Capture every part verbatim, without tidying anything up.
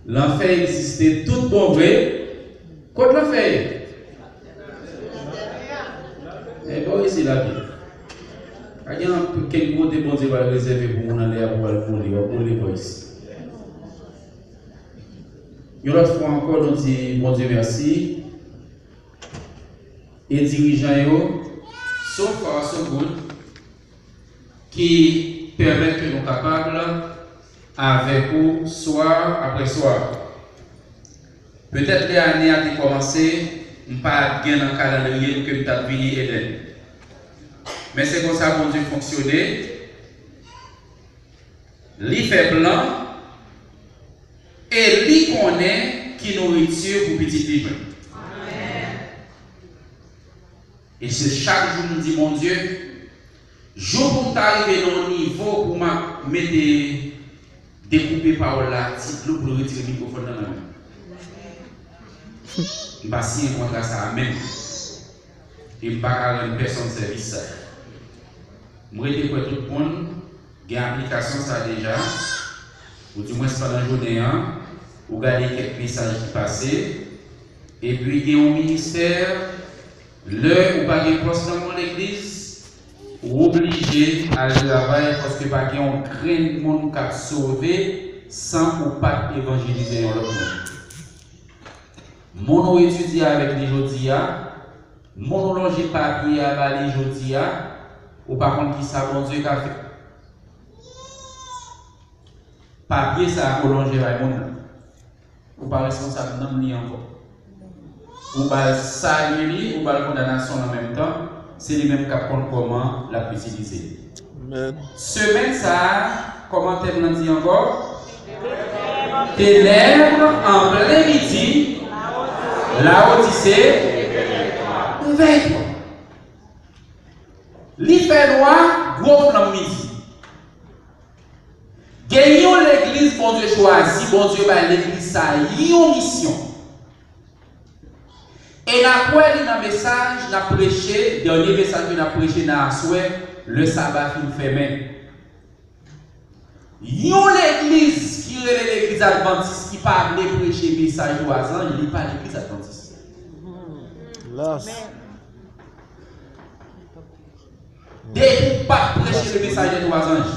Lanfè egziste tout bon vre. Kot lanfè ye? E bò isi la byen. Pa gen ankenn kote Bondye pral rezève pou moun anlè a pou al boule. W ap boule bò isi. Yon lòt fwa ankò, nou di Bondye mèsi. E dirijan yo, so far, so good, ki pèmèt ke nou kapab avèk ou swa apre swa. Petèt lè ane a te kòmanse, m pa t gen nan kalandriye m ke m t ap vini Edenn. Men se konsa Bondye fonksyone. Li fè plan e li konnen ki nouriti pou pitit li jwenn. E se chak jou m di Bondye, jou pou m ta rive nan yon nivo pou m ap mete dekoupe pawòl la ti dlo pou l retire mikwofòn nan nan men m. M pa siyen kontra sa a menm. E m pa ka rann pèsonn sèvis sa. M rete kwè tout moun gen aplikasyon sa deja, oudimwens pandan jounen an, ou gade kèk mesaj ki pase, epi gen yon ministè, lè ou pa gen pòs nan yon legliz, ou oblije al travay paske pa gen yon grenn moun k ap sove san ou pa t evanjelize yon lòt moun. Moun ou etidye avèk li jodi a, moun ou lonje papye a ba li jodi a, ou pa konn kisa Bondye ka fè. Papye sa a ou lonje bay moun nan, ou pa responsab nanm li ankò. Ou ba l salye li, ou ba l kondanasyon an menm tan, se li menm k ap konn kòman l ap itilize li. Semèn sa a, kòman tèm nan di ankò? Ténèbres en plein midi, Laodisée, réveille-toi. Li fè nwa, gwo flanm midi. Gen yon legliz Bondye chwazi, Bondye bay legliz sa a yon misyon. E n ap wè li nan mesaj n ap preche, dènye mesaj ke n ap preche nan aswè, lè saba fin fèmen. Yon legliz ki rele legliz advantis ki pa vle preche mesaj twa zanj, li pa legliz advantis. Depi w pa t preche le mesaj de twa zanj,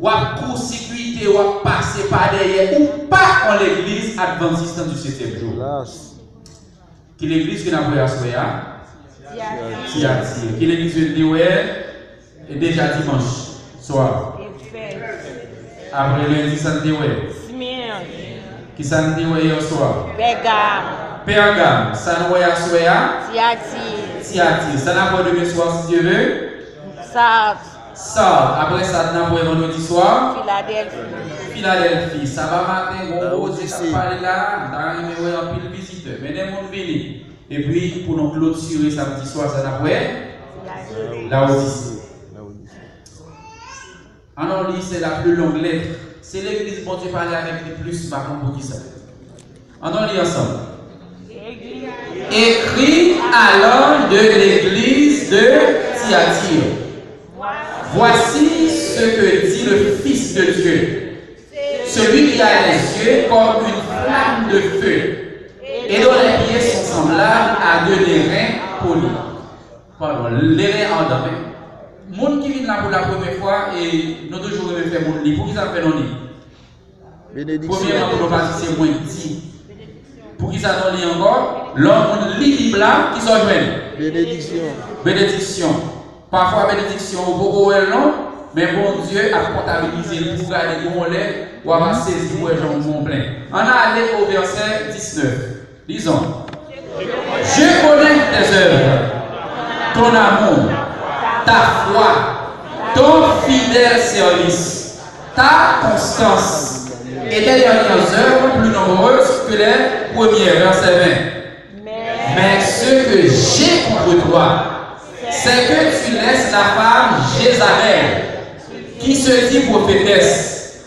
w ap kousikite, w ap pase pa dèyè, ou pa yon legliz advantis nan di setyèm jou. Ki legliz ke n ap wè aswè a? Tiyati. Ki legliz yo n te wè? E deja dimanch swa. Apre lendi, sa n te wè? Ki sa n te wè yè swa? Pègam. Pègam. Sa n wè aswè a? Tiyati. Tiyati. Sa n ap wè demen swa, si Dye vle? Sard. Sard. Apre sa, n ap wè vandredi swa? Filadèlfi. Filadèlfi. Saba maten, gon koze k ap pale la. M ta renmen wè anpil vizitè. Mennen moun vini. Epi, pou nou klotire samdi swa, sa n ap wè? Laodise. Ann nou li, c'est la plus longue lettre. Se legliz Bondye pale avèk li plis, m pa konn poukisa. Ann nou li ansanm. Écrit à l'ange de l'église de Thyatire. Voici ce que dit le Fils de Dieu, celui qui a les yeux comme une flamme de feu et dont les pieds sont semblables à de l'airain poli. Padon, l'airain ardent. Men moun ki vin la pou la premyè fwa, e nou toujou renmen fè moun li. Poukisa n fè nou li? Premyèman, pou nou pa di se mwen k di. Poukisa nou li ankò? Lè yon moun li Bib la, kisa w jwenn? Benediksyon. Pafwa, benediksyon, ou poko wè l non, men Bondye ap kontabilize l pou w gade gon lè, w ap sezi pou w wè jan w gon plen. Ann ale o vèsè diznèf. Lisons. Je connais tes œuvres, ton amour, ta foi, ton fidèle service, ta constance, et tes dernières œuvres plus nombreuses que les premières. Verset vingt. Mais ce que j'ai contre toi, c'est que tu laisses la femme Jézabel, qui se dit prophétesse,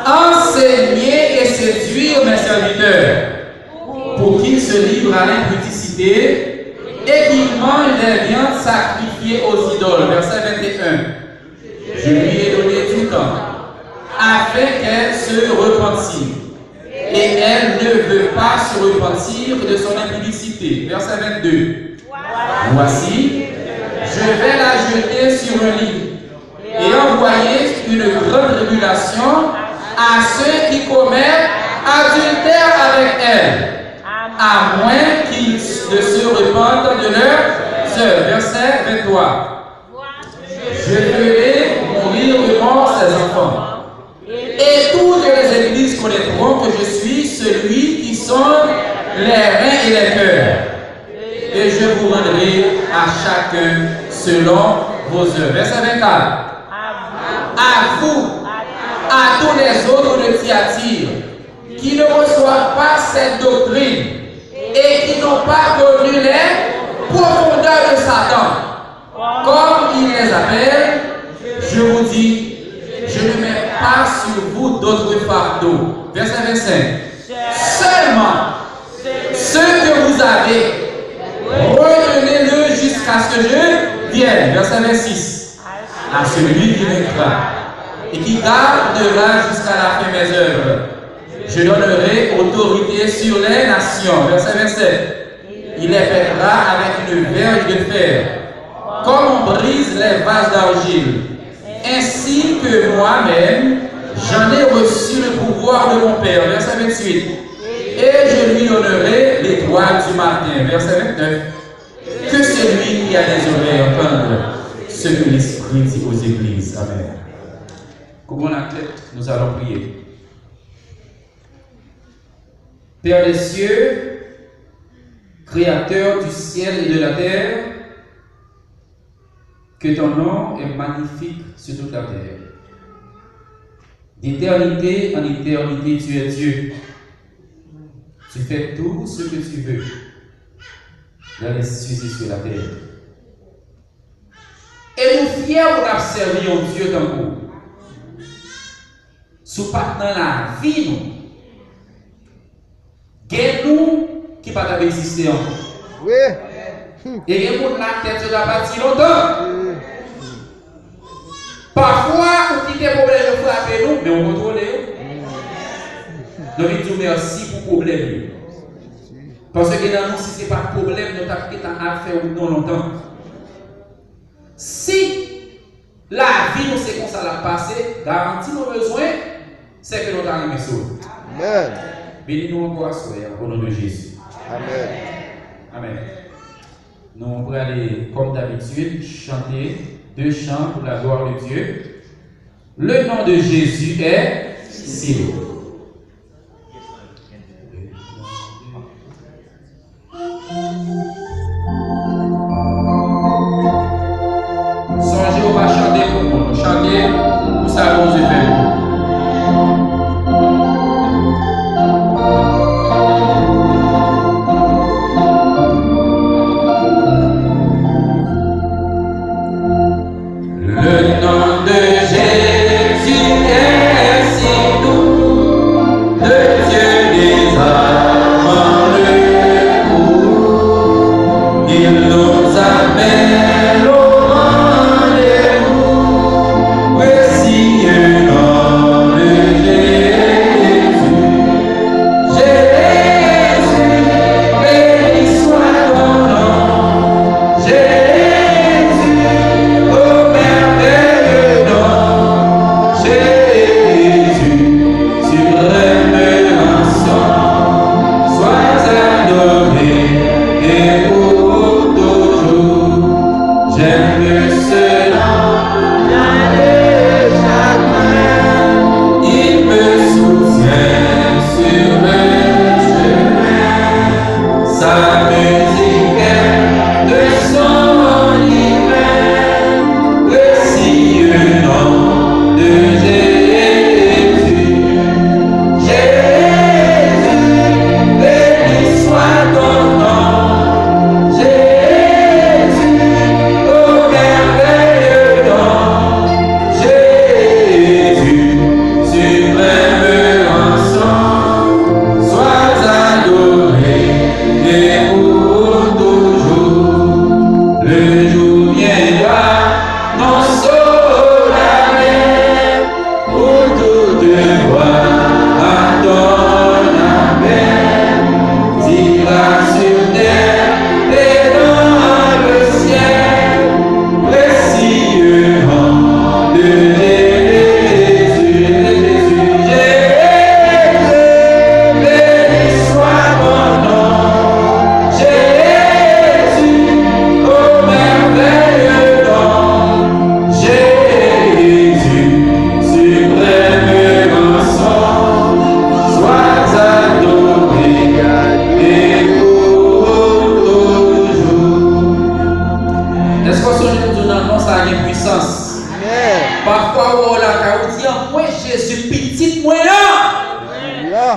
enseigner et séduire mes serviteurs, pour qu'ils se livrent à l'impudicité et qu'ils mangent des viandes sacrifiées aux idoles. Verset vingt et un. Je lui ai donné du temps, afin qu'elle se repentisse. et elle ne veut pas se repentir de son impudicité. Verset vingt-deux. Voici, je vais la jeter sur un lit, et envoyer une grande tribulation à ceux qui commettent adultère avec elle, à moins qu'ils ne se repentent de leurs œuvres. Verset vingt-trois. Je ferai mourir de mort ses enfants. Et toutes les églises connaîtront que je suis celui qui sonde les reins et les cœurs. Et je vous rendrai à chacun selon vos œuvres. Verset vingt-quatre. À vous, à tous les autres de Thyatire, qui ne reçoivent pas cette doctrine et qui n'ont pas connu les profondeurs de Satan, comme il les appelle, je vous dis, je ne mets pas sur vous d'autre fardeau. Verset vingt-cinq. Seulement, ce que vous avez, retenez-le jusqu'à ce que je vienne. Verset vingt-six. À celui qui vaincra et qui gardera jusqu'à la fin mes œuvres, je donnerai autorité sur les nations. Verset vingt-sept. Il les pèsera avec une verge de fer, comme on brise les vases d'argile. Ainsi que moi-même, j'en ai reçu le pouvoir de mon Père. Verset vingt-huit. Et je lui donnerai l'étoile du matin. Verset vingt-neuf. Que celui qui a des oreilles entende ce que l'Esprit dit aux églises. Amen. Courbons la tête, nous allons prier. Père des cieux, créateur du ciel et de la terre, que ton nom est magnifique sur toute la terre. D'éternité en éternité, tu es Dieu. Tu fais tout ce que tu veux dans les cieux et sur la terre. E nou fyè pou n ap sèvi yon Dye tankou w. Si w pa t nan lavi nou, gen nou ki pa t ap egziste ankò. Wi. E gen moun la tèt yo ta pati lontan. Wi. Pafwa, ou kite pwoblèm yo frape nou, men ou kontwole yo. Nou vin di w mèsi pou pwoblèm yo. Paske gen nan nou, si se pa t pwoblèm, nou t ap gentan al fè wout nou lontan. Si lavi nou se konsa l ap pase, garanti nou bezwen, se ke nou ta renmen sove. Amen. Beni nou ankò aswè a, o non de Jezi. Amen. Amen. Nou prale, comme d'habitude, chanter deux chants pour la gloire de Dieu. Le nom de Jésus est si haut. Sonje w pa chante pou moun, chante pou sa Bondye fè pou ou. Le nom de Jésus est si doux.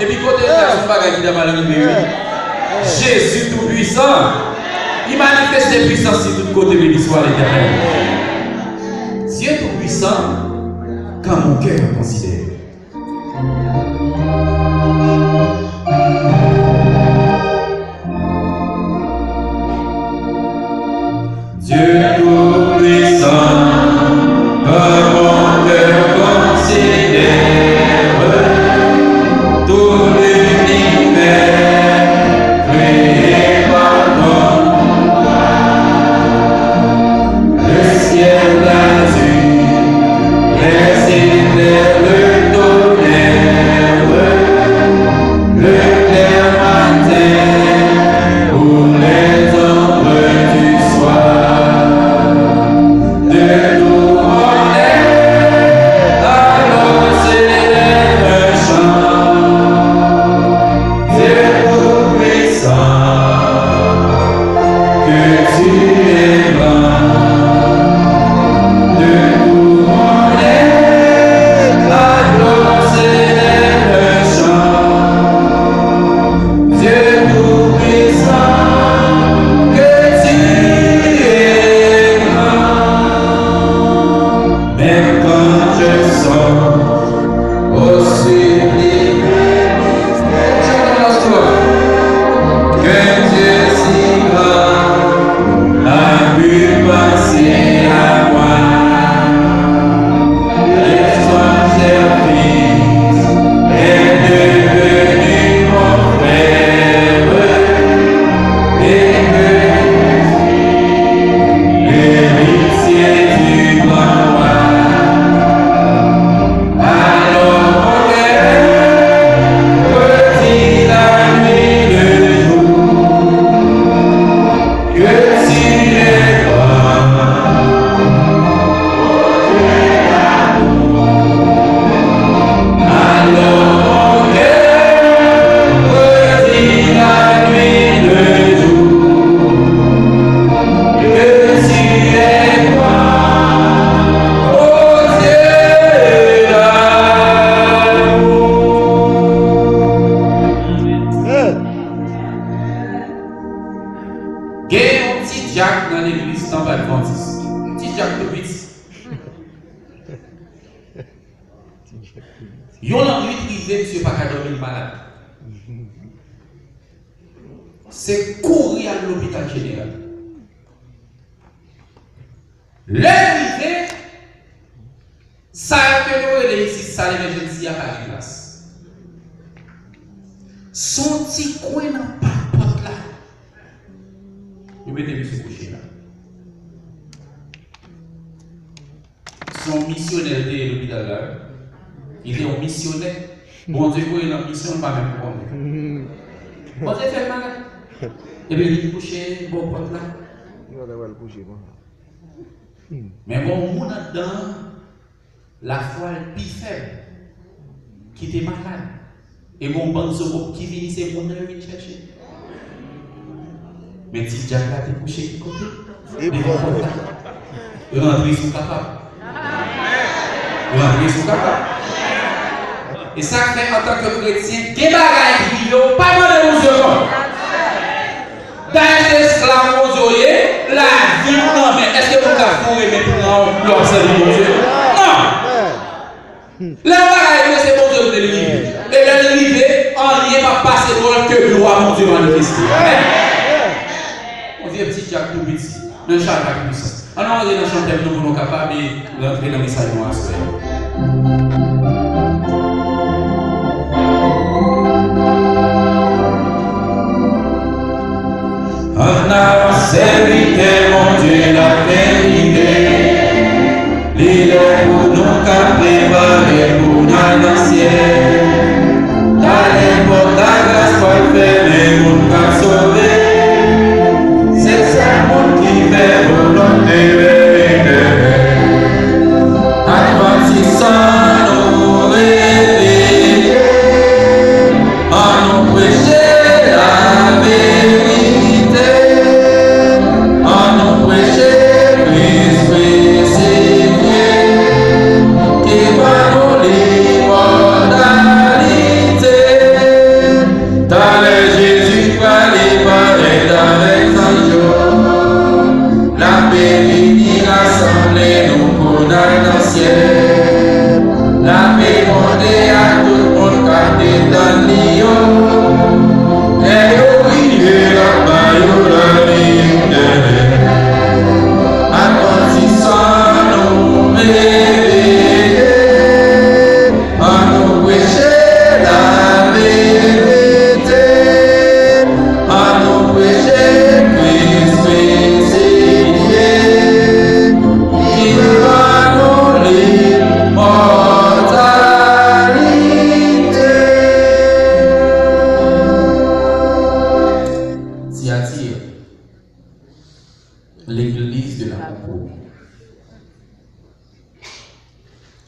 Epi kote l ye a, se yon bagay ki ta mal rive, wi. Jezi Toupwisan, li manifeste pwisans li tout kote, beni swa Letènèl. Dieu Tout-Puissant, quand mon cœur considère. Dieu Tout-Puissant, quand mon cœur considère tout l'univers créé par ton doigt, le ciel, la nuit, les éclairs, le tonnerre, le clair matin ou les ombres du soir. De tout mon être, alors s'élève un chant. Dieu Tout-Puissant, que tu es grand. De tout mon être, alors s'élève un chant. Dieu Tout-Puissant, que tu es grand. Même quand je songe au sublime mystère, que Dieu si grand a pu penser à moi. L'esprit de Fils est devenu mon frère et que je suis l'héritier du grand roi. Alors mon cœur redit la nuit, le jour, que tu es grand. Alors mon cœur redit la nuit, le jour, que tu es grand, ô Dieu d'amour. Gen yon ti dyak nan legliz Tanp Advantis. Yon ti dyak tou piti. Yon lannwit rive, misye pa ka dòmi, li malad. Se kouri al lopital jeneral. Lè l rive, sa yo ke nou rele isit sal emèjènsi a pa gen plas. Se yon ti kwen nan pa pòt la. Yo mete misye kouche la. Se yon misyonè l te ye lopital la, wi. Li te yon misyonè. Bondye voye l nan misyon, l pa menm konnen. Bondye fè l malad. Epi li kouche bò pòt la. Li pa t ap al kouche konsa. Men bon, moun anndan an, lafwa l pi fèb, ki te malad. E gon bann zobop ki vini, se moun nan yo vin chèche. Men ti dyak la te kouche ki kote? Devan pòt la. Rantre si w kapab. Rantre si w kapab. E sa k fè, antanke kretyen, gen bagay ki rive w, pa mande Bondye non. Dayè se esklav Bondye w ye, lavi w nan men. Èske moun ka foure men pran w lè w ap sèvi Bondye? Non! Lè yon bagay rive, se Bondye vle li rive. E lè li rive, anyen p ap pase bò l ke glwa Bondye manifeste. Amèn. Yon vye ti dyak tou piti, nan chak ak pwisans. Ann nou rantre nan chante m nou pou nou kapab e rantre nan mesaj nou aswè a. Ann avan sèvitè Bondye la fè rive. Li lè pou nou ka prepare pou n al nan syèl. Talè pòt lagras pral fèmen, moun k ap sove se sèl moun ki fè volonte Redemen. Advantis ann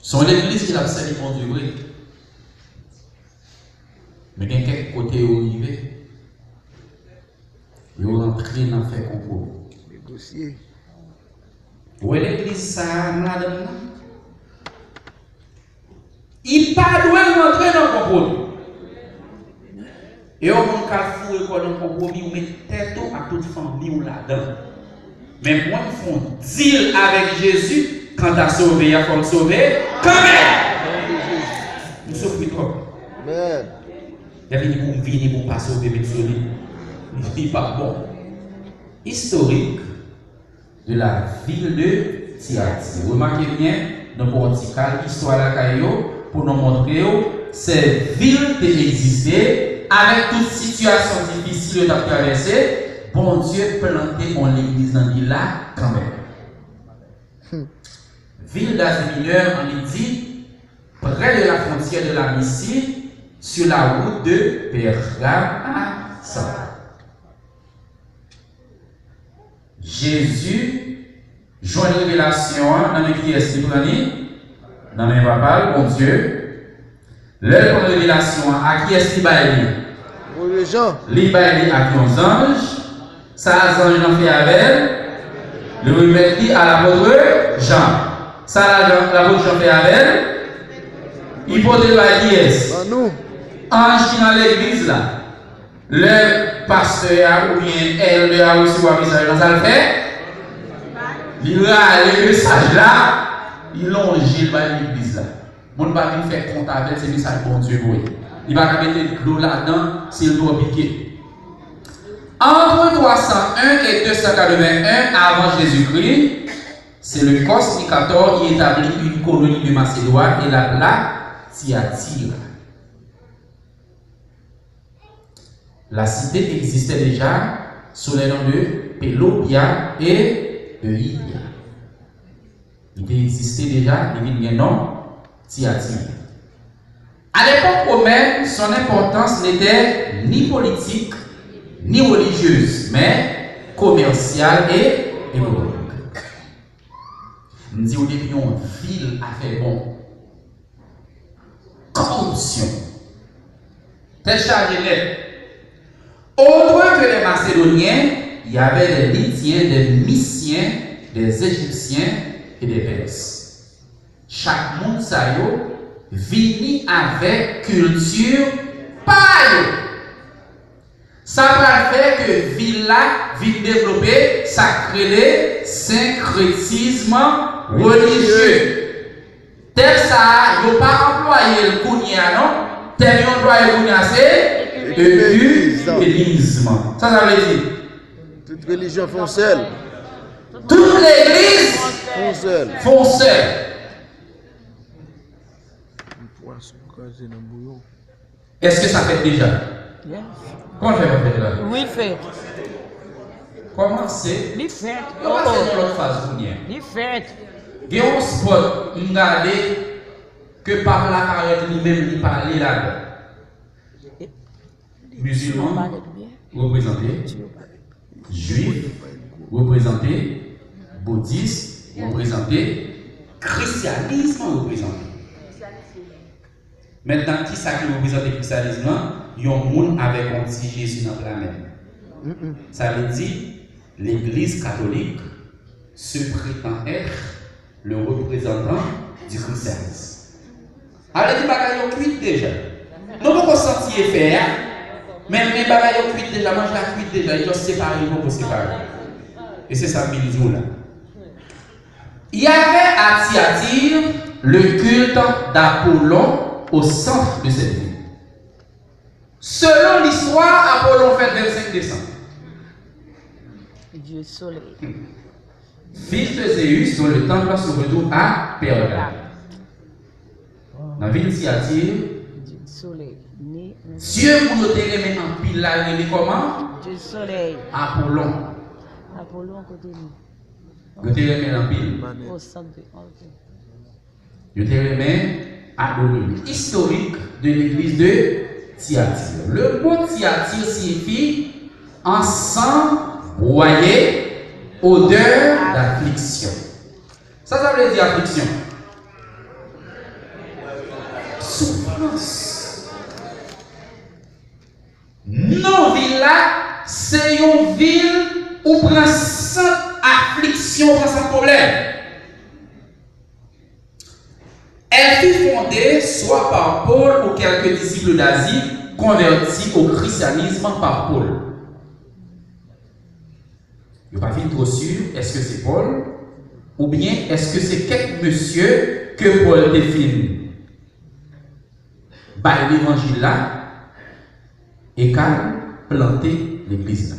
Se yon legliz ki t ap sèvi Bondye vre. Men gen kèk kote yo rive, yo rantre nan fè konpwomi. Negosye. Ou wè legliz sa a, madanm nan? Li pa dwe rantre nan konpwomi. E yon moun ka foure kò nan konpwomi, ou met tèt ou ak tout fanmi w ladan. Men mwen, m fè yon dil avèk Jezi, kanta sove a, fò m sove kanmenm. M soufri twòp. Lè vini pou m vini, pou m pa sove, met sou li. Li pa bon. Istorik de la ville de Thyatire. Remake byen, nou pran yon ti kal istwa lakay yo pou nou montre w, se vil te egziste avèk tout sitiyasyon difisil yo t ap travèse, Bondye plante yon legliz nan vil la kanmenm. Ville d'Asie Mineure, on li di, près de la frontière de la Mysie, sur la route de Pergame à Saint. Jezi jwenn revelasyon an nan men kiyès li pran li? Nan men Papa l, Bondye. Lè l pran revelasyon an, a kiyès li bay li? Li bay li ak yon zanj. Sa zanj lan fè avè l? Li remèt li a lapot Jan. Sa la- lapot Jan fè avè l? Li pote l bay kiyès? Anj ki nan legliz la. Lè pastè a oubyen èldè a resevwa mesaj lan, sa l fè? Li rale mesaj la, li lonje l bay legliz la. Moun pa vin fè kont avè l, se mesaj Bondye voye. Li pa ka mete dlo ladan, si l twò pike. Entre trois cent un et deux cent quatre-vingt-un avant Jésus-Christ, Seleucos Nicator y établit une colonie de Macédoine et l'appela Thyatira. La cité existait déjà sous les noms de Pelopias et Euidia. Li te egziste deja, li vin gen non Thyatire. À l'époque romaine, son importance n'était ni politique, ni religieuse, mais commerciale et économique. M di w, depi yon vil afè bon, koripsyon. Tèt chaje nèt. Autre que les Macédoniens, il y avait des Lydiens, des Mysiens, des Égyptiens et des Perses. Chak moun sa yo vini avèk kilti pa yo. Sa pral fè ke vil la vin devlope sa k rele senkretism relijye. Tèm sa a, yo pa anplwaye l kounye a non. Tèm yo anplwaye kounye a se ekimènizm. Sa sa vle di? Tout relijyon fè yon sèl. Tout legliz fè yon sèl. Fè yon sèl. Yon pwason kraze nan bouyon. Èske sa fèt deja? Yes. Kòman l fè pa fèt la? Wi, l fèt. Kòmanse. Li fèt. Yo pase nan lòt faz kounye a. Li fèt. Gen yon spòt m gade ke pap la parèt li menm, li pale ladan. Mizilman reprezante, jwif reprezante, boudis reprezante, krisyanis reprezante. Mentnan, kisa ki reprezante krisyanis lan? Yon moun avèk yon ti Jezi nan pla men l. Sa vle di, legliz katolik se prétend être le représentant du christianisme. Sa vle di bagay yo kwit deja. Nou poko santi efè a, men, men bagay yo kwit deja, manje a kwit deja, li just separe, li poko separe. E se sa m vin di w la. Il y avait à Thyatire le culte d'Apollon au centre de cette ville. Selon l'histoire, Apollon fèt vennsenk desanm. Dieu soleil. Fils de Zéus, dont le temple se retrouve à Pergame. Nan vil Thyatire, Dieu soleil. Ni- Dye moun yo te renmen anpil la rele kòman? Dieu soleil. Apollon. Apollon kote li? Yo te renmen l anpil. Au centre de- ok. Yo te renmen adore li. Historique de l'église de Thyatire. Le mot Thyatire signifie encens broyé, odeur d'affliction. Sa sa vle di afliksyon? la, se yon vil ou pran sant afliksyon, ou pran sant pwoblèm. Elle fut fondée soit par Paul ou quelques disciples d'Asie convertis au christianisme par Paul. Yo pa vin twò si èske se Pòl oubyen èske se kèk mesye ke Pòl te fin bay levanjil la e k al plante legliz la.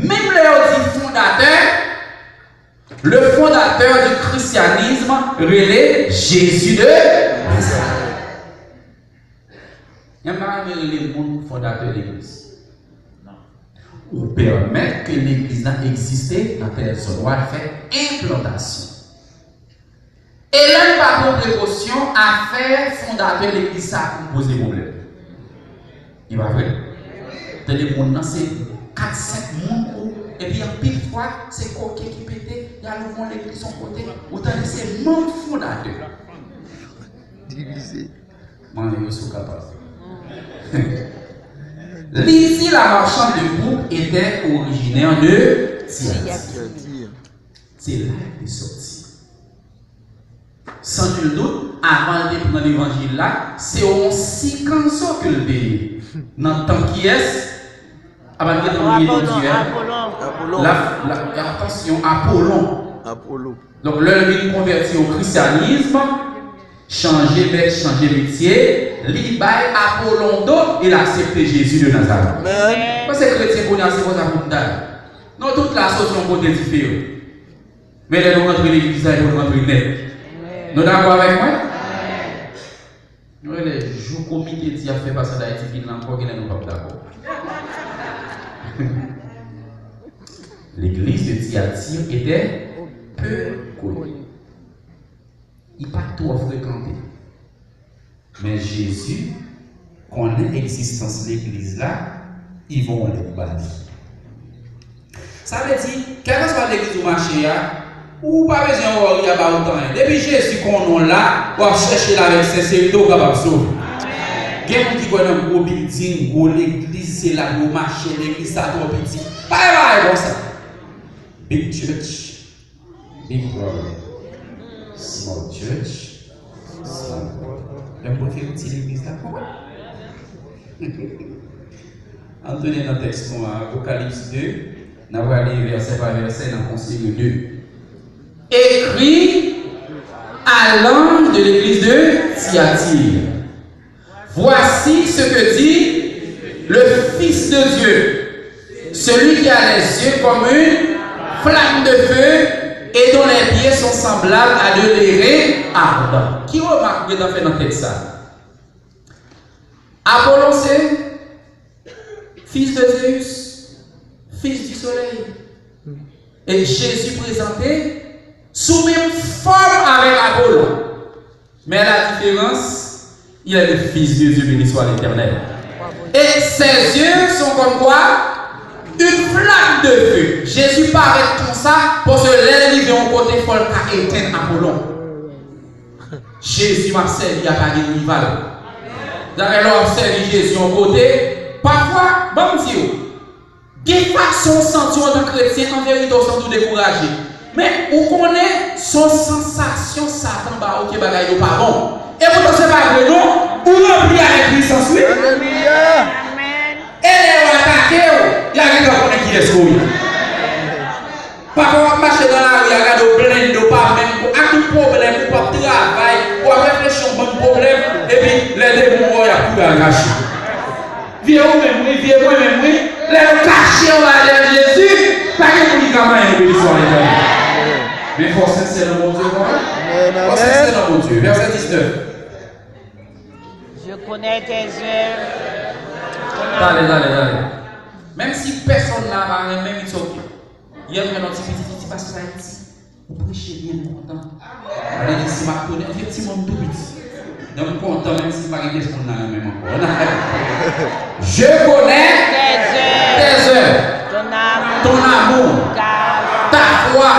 Menm lè yo di fondatè, le fondateur du christianisme rele Jezi de Nazareth. Mwen pa renmen rele moun fondatè legliz. Ou pèmèt ke legliz la egziste nan tèl zòn, w al fè enplantasyon. E lè n pa pran prekosyon, afè fondatè legliz sa ap vin poze pwoblèm. E pa vre? Tande moun nan se kat, senk moun ou, epi anpil fwa, se koke ki pete, y al ouvri yon legliz yon kote, ou tande se manm fondatè. Divize. Mwen, yo sou kapab. Lydie, la marchande de poux, était originaire de Thyatire. Se la l te sòti. San nil dout, avan l te pran levanjil la, se yon sikanzo ke l te ye. Nan tan kiyès? Apa n gentan bliye non di a? Apolon. La, la, atansyon, Apolon. Apolon. Donk, lè l vin konvèti o krisyanism, chanje bèk, chanje metye, li bay Apolon do e l aksepte Jezi de Nazarèt. Amèn. Paske kretyen kounye a se konsa pou n ta ye. Nou tout la soti yon kote diferan. Men lè nou rantre legliz la, nou rantre nèt. Nou dakò avèk mwen? Nou wè lè jou komite di ap fè pase Dayiti vin la ankò, genlè nou p ap dakò. L'église de Thyatire était peu connue. Li pa t twò frekante. Men Jezi konnen egzistans legliz la, li voye yon lèt ba li. Sa vle di, kèlkeswa legliz ou mache a, ou pa bezwen worry about anyen. Depi Jezi konnen w la, w ap chèche l avèk senserite, ou kapab sove. Gen moun ki kwè nan gwo bilding, gwo legliz, se la pou yo mache, legliz sa twò piti. Pa gen bagay konsa. Big church, big problem. Small church, small problem. Lè m prefere ti legliz la, konprann? Ann tounen nan tèks nou an, Apokalips de, n ap prale vèsè pa vèsè, n ap konsidere de. Écris à l'ange de l'église de Thyatire. Voici ce que dit le Fils de Dieu, celui qui a les yeux comme une flamme de feu et dont les pieds sont semblables à de l'airain ardent. Ki remak ou gentan fè nan tèks sa? Apolon se fis de Zeus, fis du soleil. E Jezi prezante sou menm fòm avèk Apolon. Mais la différence, il est le Fils de Dieu, béni soit l'Éternel. Et ses yeux sont comme quoi? Une flamme de feu. Jezi parèt konsa, paske lè l rive yon kote, fò l ka etenn Apolon. Jezi m ap sèvi a pa gen rival. Dayè lè w ap sèvi Jezi yon kote, pafwa, ban m di w, gen fason w santi w antan kretyen, an verite w santi w dekouraje. Men, ou konnen, se yon sansasyon Satan ba ou ke bagay yo pa bon. E poutan se pa vre non, ou ranpli avèk pwisans, wi. Alelouya. E lè yo atake w, y a gentan konnen kiyès ke w ye. Pafwa w ap mache nan lari a, gade w blende, w pa menm ak tout pwoblèm, ou p ap travay, w ap reflechi yon bann pwoblèm, epi lè demon wè w, y ap kouri al kache. Vye ou menm wi, vye mwen menm wi. Lè yo kache anba lèl Jezi, pa gen moun ki ka manyen nou, béni swa Letènèl. Men fò sensè nan Bondye, kanmenm. Fò sensè nan Bondye. Vèsè diznèf. Je connais tes œuvres. Tale, tale, tale. Menm si pèsonn la pa renmen, it's ok. Yè m jwenn yon ti pitit, li di, "Pastè Ayiti, ou preche byen, m kontan." Mwen di, "Si m ap tounen, vye timoun tou piti." Donk, m kontan, menm si m pa gen pyès moun nan renmen m ankò. Je connais tes œuvres, ton amour, ta foi,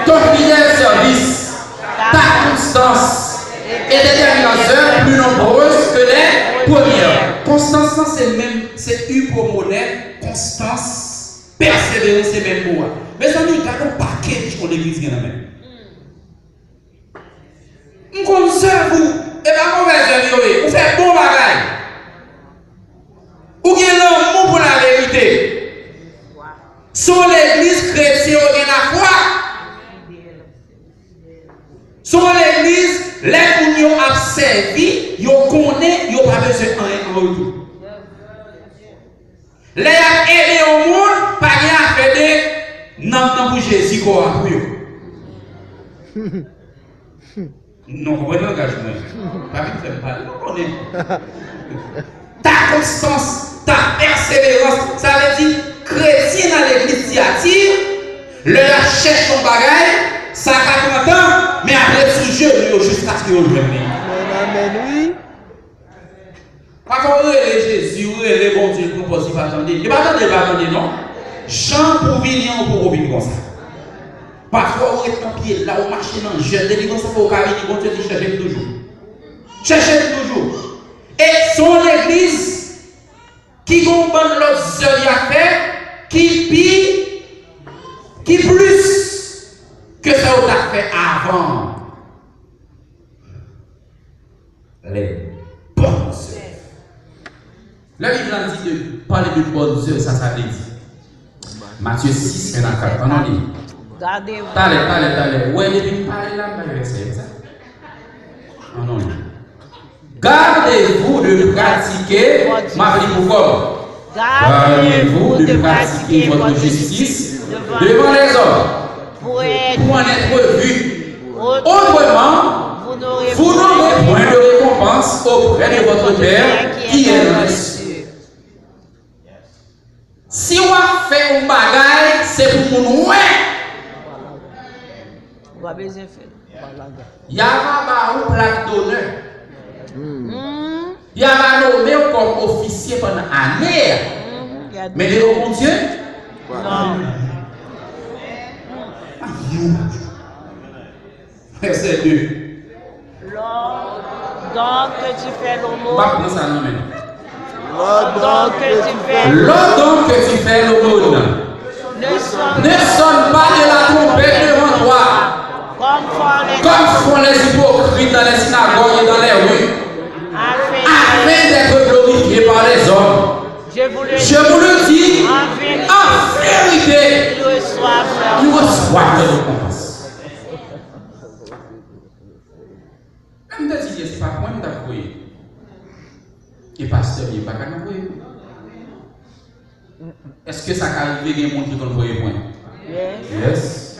ton fidèle service, ta constance et tes dernières œuvres plus nombreuses que les premières. Konstans Konstans se menm, se hypomone, konstans, pèseverans se menm mo a. Mezanmi, gade yon pakèt yon legliz gen nan men. M konn zèv ou, e pa movèz zèv yo ye, ou fè bon bagay. Ou gen lanmou pou laverite. Se yon legliz kretyen yo gen lafwa. Se yon legliz, lè moun yo ap sèvi, yo konnen yo pa bezwen anyen an retou. Lè y ap ede yon moun, pa gen afè de nanm nan pou Jezi, kò a pou yo. Non, konprann langaj mwen. Pa vin fè m pale, nou konnen. Ta konstans, ta pèseverans, sa vle di kretyen nan legliz Tiyati, lè y ap chèche yon bagay, sa ka pran tan, men y ap ret sou jenou yo jiskaske yo jwenn li. Amèn, amèn, wi. Pafwa ou rele Jezi, ou rele Bondye, l pran pòz li pa tande. Li pa tande, li pa tande, non. Jan pou vini an, ou poko vin konsa. Pafwa ou ret nan pye la, ou mache nan jèn, depi konsa pou ou ka vini, Bondye di chèche m toujou. Chèche m toujou. E se yon legliz ki gen yon bann lòt zèv y ap fè ki pi, ki plis ke sa yo t ap fè avan. Les bonnes œuvres. Lè Bib la di de pale de bonnes œuvres, sa sa vle di? Matye sis, en a kat. Ann nou li. Gade. Talè, talè, talè. Ou wè, depi m pale la, m bay vèsè yo, sa. Ann nou li. Gardez-vous de pratiquer, m ap li pou kò m. Gardez-vous de pratiquer votre justice devant les hommes pour en être vu. Autrement, vous n'aurez point de récompense auprès de votre Père qui est dans les cieux. Si w ap fè yon bagay, se pou moun wè. Ou pa bezwen fè l. Y a va ba ou plak donè. Y a va nome w kòm ofisye pandan ane a. Men devan Bondye? Non. Vèsè de. Lors donc que tu fais l'aumône. M ap pran sa nan men nou. Lors donc que tu fais l'aumône. Lors donc que tu fais l'aumône, ne sonne pas de la trompette devant toi, comme font les hypocrites dans les synagogues et dans les rues, afin d'être glorifiés par les hommes. Je vous le dis, en vérité, ils reçoivent leur récompense. Lè m te di Dye, se pa pou mwen m t ap voye. E pastè m ye, m pa ka nan voye. Èske sa ka rive gen moun ki konn voye pwen? Yes.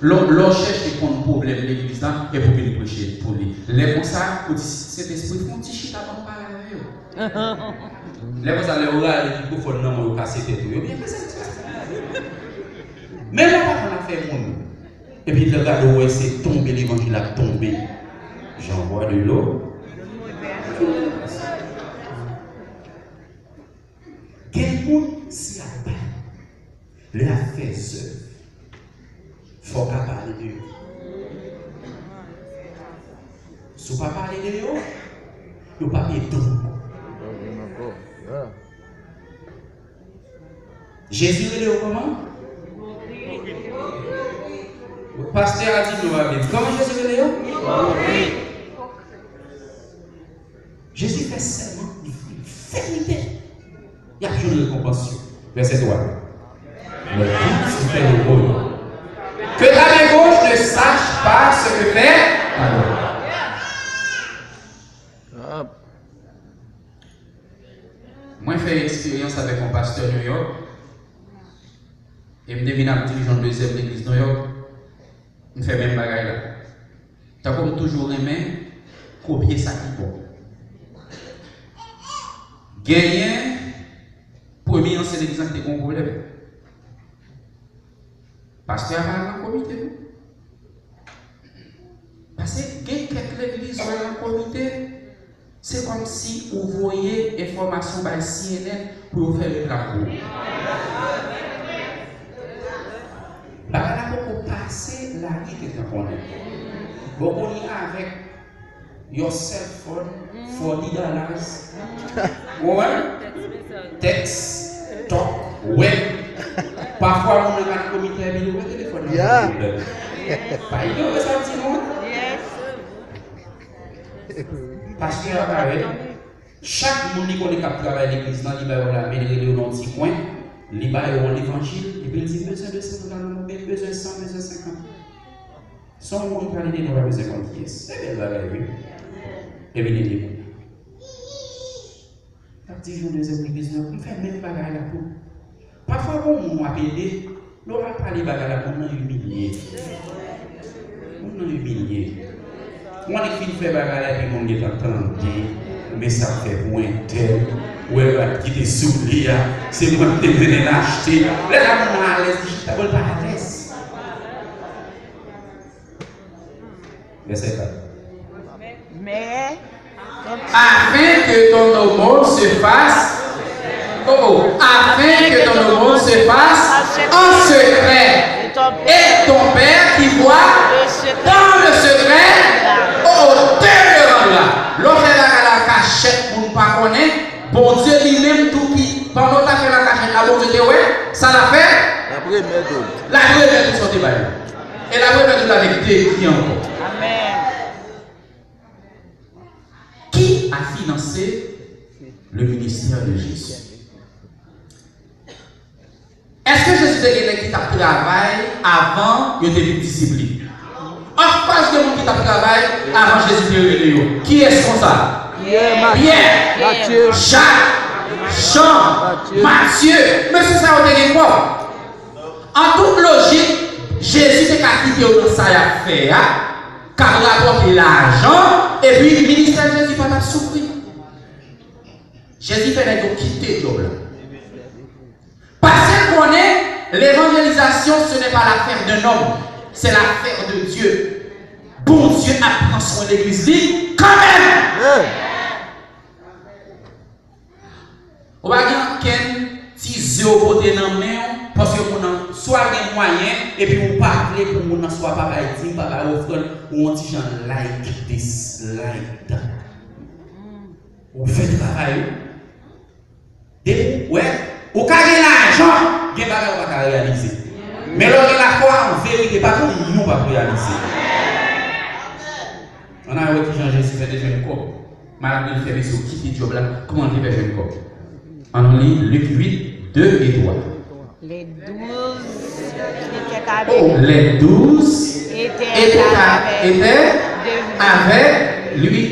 Lè w, lè w chèche konn pwoblèm legliz la, epi w vin preche pou li. Lè konsa, ou di, Sentespri, fè yon ti chita ban m pale avè yo. Lè konsa, lè yo rale mikwofòn nan men w, yo kase tèt yo, yo byen kase. Men lè w pa konn afè moun, epi lè w gade, w wè se tonbe levanjil ap tonbe. J'envoie de l'eau. Gen moun, si y ap bay, lè y ap fè zèv, fò w ka pale de yo. Si w pa pale de yo, yo p ap ede w ankò. Jezi rele yo kòman? Pastè a di nou, amen. Kòman Jezi rele yo? Jezi fè sèman, li fè verite. Y ap jwenn rekonpans yo. Vèsè twa. Mais quand tu fais l'aumône, que ta main gauche ne sache pas ce que fait ta droite. Mwen fè eksperyans avèk yon pastè New York, e m te vin ap dirije yon dezyèm legliz New York, m fè menm bagay la. Tankou m toujou renmen kopye sa ki bon. Genyen premye ansyen legliz lan ki te gen yon pwoblèm. Pastè a pa al nan komite, non. Paske gen kèk legliz, ou al nan komite, se kòmsi ou voye enfòmasyon bay C N N pou yo fè reklam pou ou. Bagay la poko pase, lari gentan konnen. Bon, kounye a avèk Your cell phone, forty dollars. Ou wè? Text, talk, web. Pafwa moun nan ka nan komite epi li wè telefòn nan. Pa inyore sa m di nou. Pastè a parèt. Chak moun li konnen k ap travay legliz lan, li ba yo lamen, li rele yo nan yon ti kwen, li ba yo yon levanjil, epi l di, "M bezwen de san dola nan men m, m bezwen san, m bezwen senkant." Se yon moun ki pale de nou, pa bezwen konn kiyès. Se bèl bagay, wi. Epi li di moun nan. L ap di, "Jan de zèv legliz nou, m fè menm bagay la tou." Pafwa, gon moun w ap ede, lè w ap pale bagay la, moun nan imilye. Moun nan imilye. Moun ki fin fè bagay la, epi moun gentan tande, men sa fè pou entèl, wè rad kite sou li a, se mwen ki te mennen l achte. Lè la, moun nan alèz, li chita, bon, l pa alèz. Vèsè kat. Mais afin que ton aumône se fasse, oh, oh, afin que ton aumône se fasse en secret, et ton Père qui voit dans le secret, oh, oh, te le rendra. Lè w fè bagay la kachèt, moun pa konnen, Bondye li menm tou ki, pandan w ta fè l an kachèt la, Bondye te wè sa l ap fè. L ap remèt ou. L ap remèt ou sa w te bay la. E l ap remèt ou l avèk de ki ankò. Amen. Qui a financé le ministère de Jésus? Èske Jezi te gen nèg ki t ap travay avan yo te vin disip li? Of course, gen moun ki t ap travay avan Jezi te rele yo. Kiyès konsa? Pyè, Jak, Jan, Matye. Mesye sa yo te gen kòb. An tout lojik, Jezi te ka kite yo nan sa y ap fè a, k ap rapòte lajan, epi ministè Jezi pa t ap soufri. Jezi fè nèg yo kite djòb la. Paske l konnen, l'évangélisation, ce n'est pas l'affaire d'un homme, c'est l'affaire de Dieu. Bondye ap pran swen legliz li kanmenm. Ou pa gen okenn ti ze w pote nan men w, paske moun nan swa gen mwayen, epi ou pa vle pou moun nan swa pa bay dim, pa bay ofrann, ou yon ti jan like this, like that. Ou fè travay ou. Depi w wè, ou ka gen lajan, gen bagay ou pa ka reyalize. Men lè w gen lafwa, an verite, pa gen yon w p ap reyalize. Ann al wè kijan Jezi fè te jwenn kòb. Malgre l fè mesye yo kite djòb la, kòman l te fè jwenn kòb? Ann li Lik uit, de e twa. Les douze étaient avec, oh, les douze étaient, étaient avec, avec lui.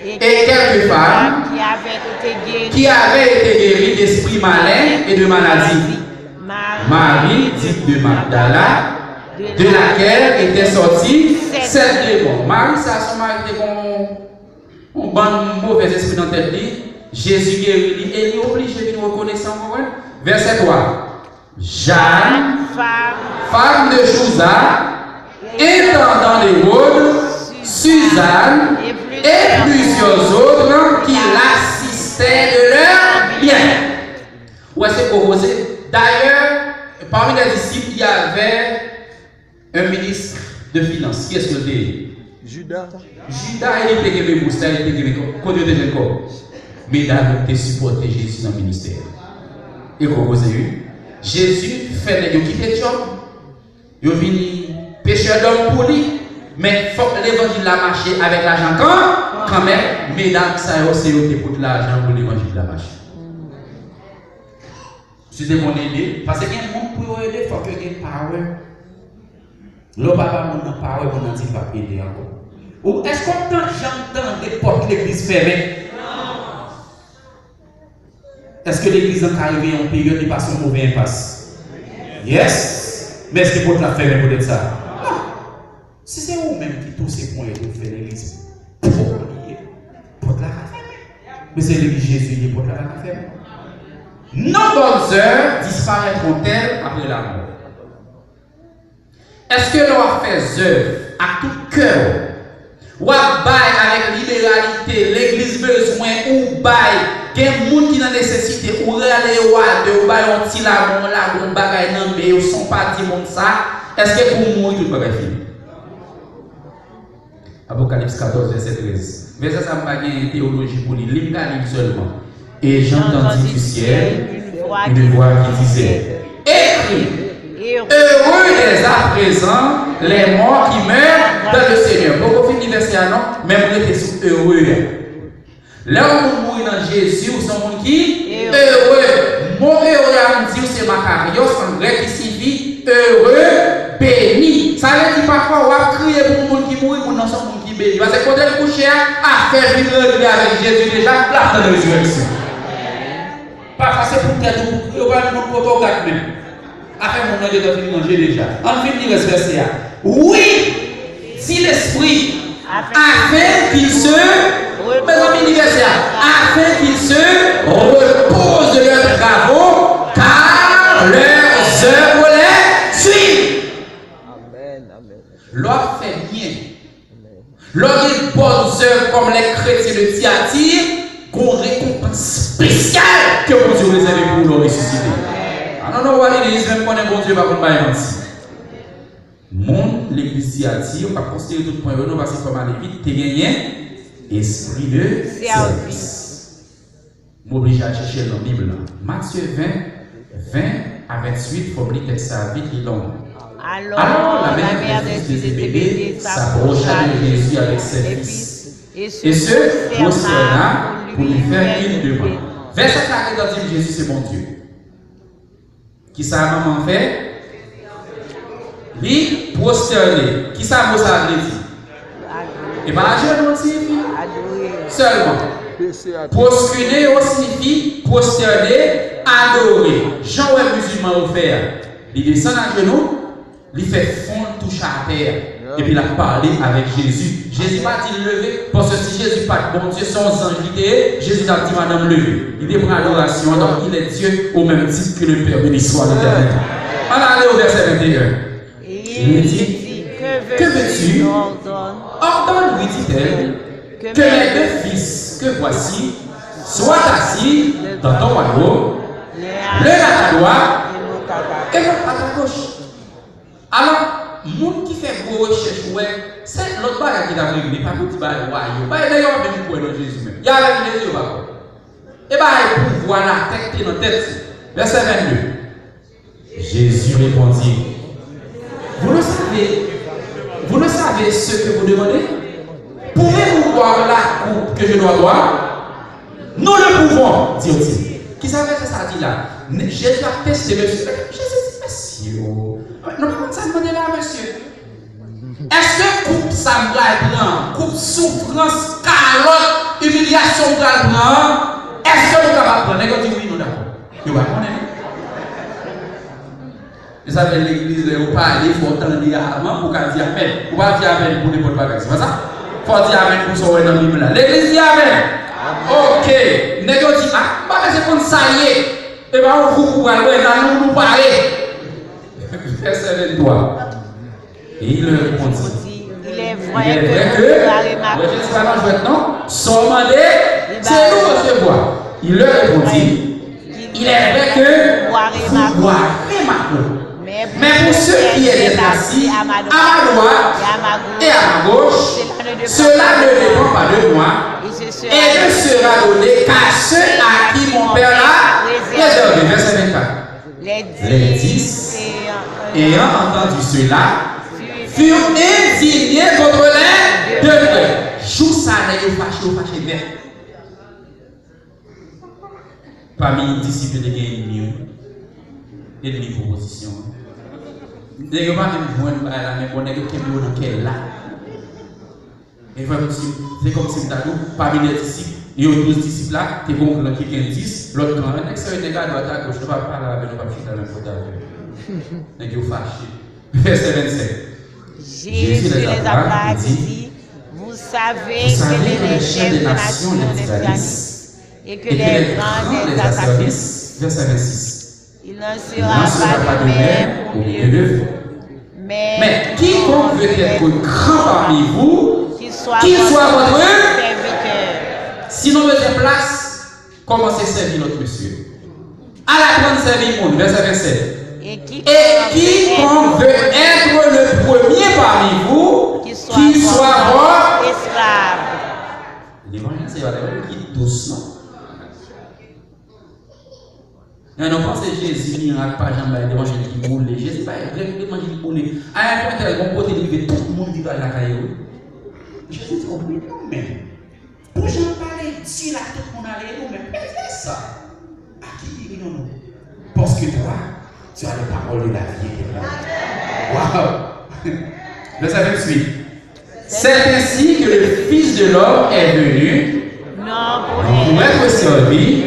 Et quelques femmes qui avaient été guéries d'esprits malins et de maladies. Marie, dite de Magdala, de laquelle étaient sortis sept démons. Mari sa, se yon mari ki te gen yon bann movèz espri nan tèt li. Jezi geri li e li oblije vin rekonesan, konprann? Vèsè twa. Jeanne, femme de Chuza, intendant d'Hérode, Suzanne et plusieurs autres qui l'assistaient de leurs biens. Ou wè se gwo koze. D'ailleurs, parmi les disciples, il y avait un ministre de finance. Kiyès ke l te ye? Jida. Jida, e li te kenbe bous la, li te kenbe kò-, kote yo te jwenn kòb? Medam yo te sipòte Jezi nan ministè. E gwo koze, wi. Jezi fè nèg yo kite djòb. Yo vini pechè dòm pou li. Men fòk levanjil la mache avèk lajan kan, kanmenm. Medam sa yo, se yo te pot lajan pou levanjil la mache. Si se pou n ede, paske gen moun pou yo ede, fòk yo gen power. Lè w pa ba moun nan power, moun nan di l p ap ede ankò. Ou, èske w t janm tande pòt legliz fèmen? Èske legliz lan ka rive yon peryòd li pase yon move enpas? Yes! Men èske pòt la fèmen poutèt sa? Non! Si se ou menm ki touse ponyèt ou fè legliz pou ou li ye, pòt la ka fèmen. Men se legliz Jezi li ye, pòt la pa ka fèmen. Nos bonnes œuvres disparaîtront-elles après la mort? Èske lè w ap fè zèv ak tout kè w, w ap bay avèk liberalite, legliz bezwen ou bay, gen moun ki nan nesesite, ou rale yo a de, ou ba yo yon ti lagon, yon lagon, yon bagay nan men yo san w pa di moun sa, èske kou w mouri tout bagay fini? Apokalips katòz, vèsè trèz. Vèsè sa, m pa gen teyoloji pou li. Li m ka li l sèlman. Et j'entendis du ciel une voix qui disait, écrit, heureux dès à présent les morts qui meurent dans le Seigneur. Poko fini vèsè a non, men m rete sou heureux a. Lè yon moun mouri nan Jezi, ou se yon moun ki ere. Mo ere a, m di w, se makarios an grèk ki siyifi ere, beni. Sa vle di pafwa w ap kriye pou yon moun ki mouri, moun nan se yon moun ki beni. Paske kote l kouche a, afè l vin regle avèk Jezi deja, l ap tann rezirèksyon. Pafwa se pou tèt ou pou kriye, ou pa menm konn kote w gad menm. Afè moun nan gentan fin ranje deja. Ann fin li rès vèsè a. Oui, dit l'Esprit, afin qu'il se, mezanmi, li vèsè a, afin qu'il se repose de leurs travaux, car leurs œuvres les suivent. Lè w ap fè byen, lè w gen bòn zèv kòm lè kretyen de Tiyati, gon rekonpans espesyal ke Bondye rezève pou ou lè w resisite. I don't know what it is, men m konnen Bondye pa konn bay manti. Moun legliz Tiyati, m p ap konsidere tout pwen yo non, paske fò m ale vit, te genyen espri de sèvis. M oblije al chèche l nan Bib la. Matye ven, ven a venntuit, fò m li tèks sa a vit, li long. Alors la mère de fils de Zébédée s'approcha de Jésus avec ses fils, et se prosterna pour lui faire une demande. Vèsè sa a gentan di m Jezi se Bondye. Kisa manman fè? Li pwostène. Kisa mo sa a vle di? E pa ajenou, ti fi. Sèlman. Pwostène yo siyifi pwostène, adore. Jan w wè mizilman yo fè a. Li desann ajenou, li fè fon l touche atè a. Epi l ap pale avèk Jezi. Jezi pa di l leve, paske si Jezi pa t Bondye, se yon zanj li te ye, Jezi t ap di madanm leve. Li te pran adorasyon an, donc il est Dieu au même titre que le Père, béni soit l'Éternel. Ann ale au verset vingt et un. Il lui dit, que veux-tu? Ordonne, lui dit-elle, que mes deux fils que voici soient assis dans ton royaume, l'un à ta droite et l'autre à ta gauche. Alò, moun ki fè gwo rechèch, ou wè, se lòt bagay ki t ap regle, pa pou di bagay wa yo. Bagay nèg yo pa menm kwè nan Jezi menm. Y avèk Jezi, yo pa kwè. E bagay pouvwa latè ki te nan tèt yo. Vèsè vennde. Jésus répondit, vous le savez, vous ne savez ce que vous demandez? Pouvez-vous boire la coupe que je dois boire? Nous le pouvons, dirent-ils. Kisa vèsè sa a di la? Jezi ap teste mesye. Jezi di, mesye, nou pa konn sa n mande la, mesye. Èske koup sa m pral pran an, koup soufrans, kalòt, imilyasyon m pral pran an, èske nou kapab pran? Nèg yo di, wi, nou dakò. Yo pa konnen, non. E sa fè legliz, lè yo pale, fò w tande avan pou w ka di amèn. Ou pa di amèn pou nenpòt bagay, se pa sa? Fò w di amèn pou sa w wè nan Bib la. Legliz di amèn. Oke. Nèg yo di, a, m pa bezwen konn sa l ye. E pa yon kou pou pral wè, la nou, nou pare. Vèsè venntwa. Et il leur répondit, il est vrai que, wè, Jezi pa nan jwèt non, sa w mande, se nou resevwa. Il leur répondit, il est vrai que vous boirez ma coupe, mais pour ce qui est d'être assis à ma droite et à ma gauche, cela ne dépend pas de moi, et ne sera donné qu'à ceux à qui mon Père l'a réservé. Vèsè vennkat. Les dix, ayant entendu cela, furent indignés contre les deux frères. Jou sa a, nèg yo fache, yo fache nèt. Pami disip yo te gen ènmi yo. Ènmi pwopozisyon an. Nèg yo pa menm jwenn bagay la, men bon, nèg yo kenbe yo nan kè la. E frè m di, se kòmsi m ta di w, pami lè disip, yo douz disip la, te gen yon gran ki gen dis, lòt gran, nèg sa yo nèg adwat agoch, nou p ap pale avè yo, nou p ap chita menm kote avè yo. Nèg yo fache. Vèsè vennsenk. Jésus les appela et dit, vous savez que les chefs des nations les tyrannise et que les grands les asservissent. Vèsè vennsis. Il n'en sera pas de même au milieu de vous. Mais quiconque veut être grand parmi vous, qu'il soit votre serviteur. Si nou bezwen plas, kòmanse sèvi lòt mesye. Al aprann sèvi moun, vèsè vennsèt. Et quiconque veut être le premier parmi vous, Qui soit votre esclave. Levanjil se pa levanjil ki dous, non. Nan nou panse Jezi mirak pa janm bay levanjil ki boule. Jezi bay levanjil boule. A yon pwen tèl, gon kote li rive, tout moun vin al lakay yo. Jezi di, "Oh, men non, men. Pou jan l pale di la, tout moun ale, nou menm pèse sa. À qui irons-nous? Parce que toi, tu as les paroles de la vie éternelle." Wow! Vèsè venntuit. C'est ainsi que le Fils de l'homme est venu, non pour être servi,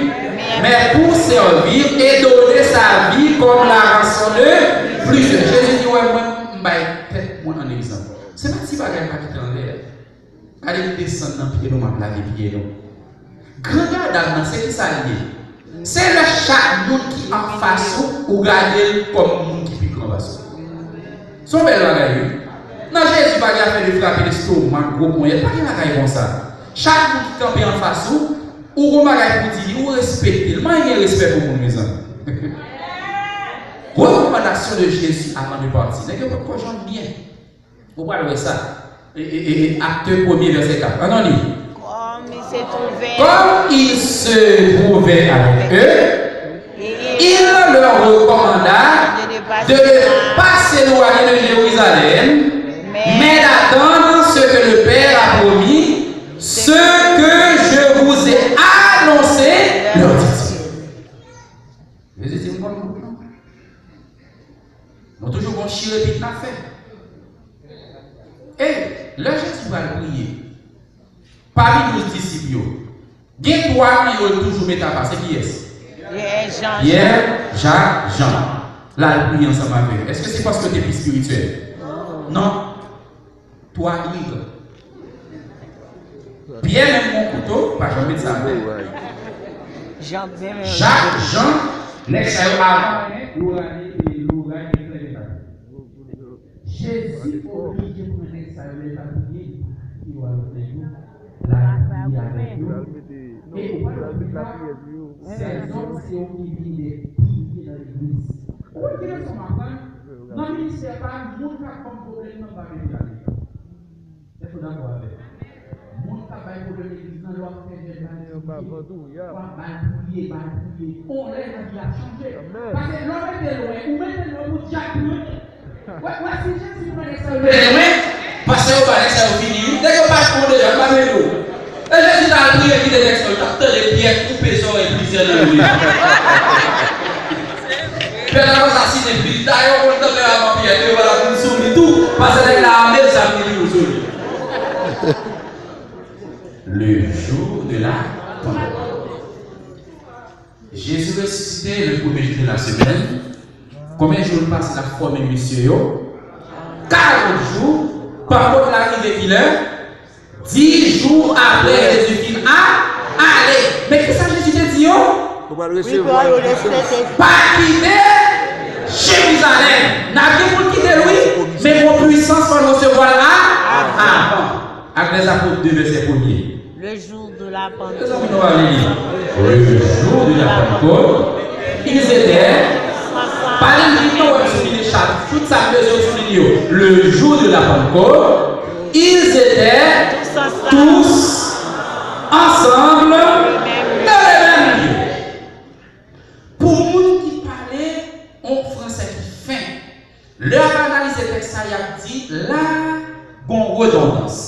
mais pour servir et donner sa vie comme la rançon de plusieurs. Jezi di, "Wè, mwen, m bay tèt mwen an egzanp." Se pa ti bagay m pa kite anlè. Gade m desann nan pye nou, m ap lave pye nou. Grandè dam nan, se ki sa l ye? Se lè chak moun ki anfas ou, ou gade l kòm moun ki pi gran pase w. Se yon bèl bagay, wi. Nan Jezi, pa gen afè de frape lestomak, gwo ponyèt, pa gen bagay konsa. Chak moun ki kanpe anfas ou, ou gon bagay pou di li, ou respekte l. Mwen gen respè pou moun, mezanmi. Recommandation de Jésus avant de partir. Nèg yo poko jwenn byen. Ou pral wè sa. E, e, e, e, Acte premier, verset quatre. Ann li. Comme il se trouvait, comme il se trouvait avec eux, il leur recommanda de ne pas s'éloigner de Jérusalem, mais d'attendre ce que le Père a promis, ce que je vous ai annoncé, leur dit-il. Jezi di, "M konn wout lan." Nou toujou gon chirepit n ap fè. E lè Jezi pral priye, pami douz disip yo, gen twa nan yo l toujou met apa. Se kiyès? Pyè, Jan, Jak, Jan. L al priye ansanm avè yo. Èske se paske yo te pi espirityèl? Non. Twa brigan. Pyè menm gon kouto, pa janm met sa atè. Jak, Jan, nèg sa yo avan mennen loray e loray eklere la. Jezi oblije pran nèg sa yo lè l t ap priye, li pa kite yo al lòt nèg yo, l al priye avèk yo. E ou pa wè pita, sèzòm se yo ki vin de pilye nan legliz. Ou wè ki leson m aprann? Nan ministè pa m, moun k ap ban m pwoblèm nan pa mete ale. Èske w dakò avè m? Moun k ap bay pwoblèm legliz nan, lè w ap fè jèn, ba l di, w ap ba l priye, ba l priye. On lè lavi a chanje. Paske lè w mete lwen, ou mete lwen pou djab pran. Wè, wè, si Jezi pran nèg sa yo mete lwen, pastè yo ba nèg sa yo fini, wi. Nèg yo pa bon deja, m pa mete w. E Jezi t al priye, kite nèg sa yo, t ap tande Pyè koupe zòrèy plizyè nan yo deja. Pyè t ap asasinen pil. Dayè, w konn tanmen avan Pyè te yo pa t ap vin sou li tou, paske nèg la ame zam li toujou sou li. Le jour de la Pentecôte. Jésus ressuscité le premier jour de la semaine. Konbyen jou l pase l ap fòme mesye yo? Karant jou. Pantkòt la rive kilè? Dis jou apre Jezi fin a, ale. Men kisa Jezi te di yo? Ou pral resevwa yon pwisans. Pa kite Jerizalèm. N ap gen pou n kite l, wi. Men gon pwisans fò n resevwa l a, avan. Actes des Apôtres deux, vèsè premye. Le jour de la Pentecôte. Mezanmi, nou ale li. Le jour de la Pentecôte, ils étaient, pa li li non, wè, souliye chak, tout sa m bezwen souliye yo. Le jour de la Pentecôte, ils étaient tous ensemble dans le même lieu. Pou moun ki pale yon fransè ki fen, lè y ap analize tèks sa, y ap di la gon redondans.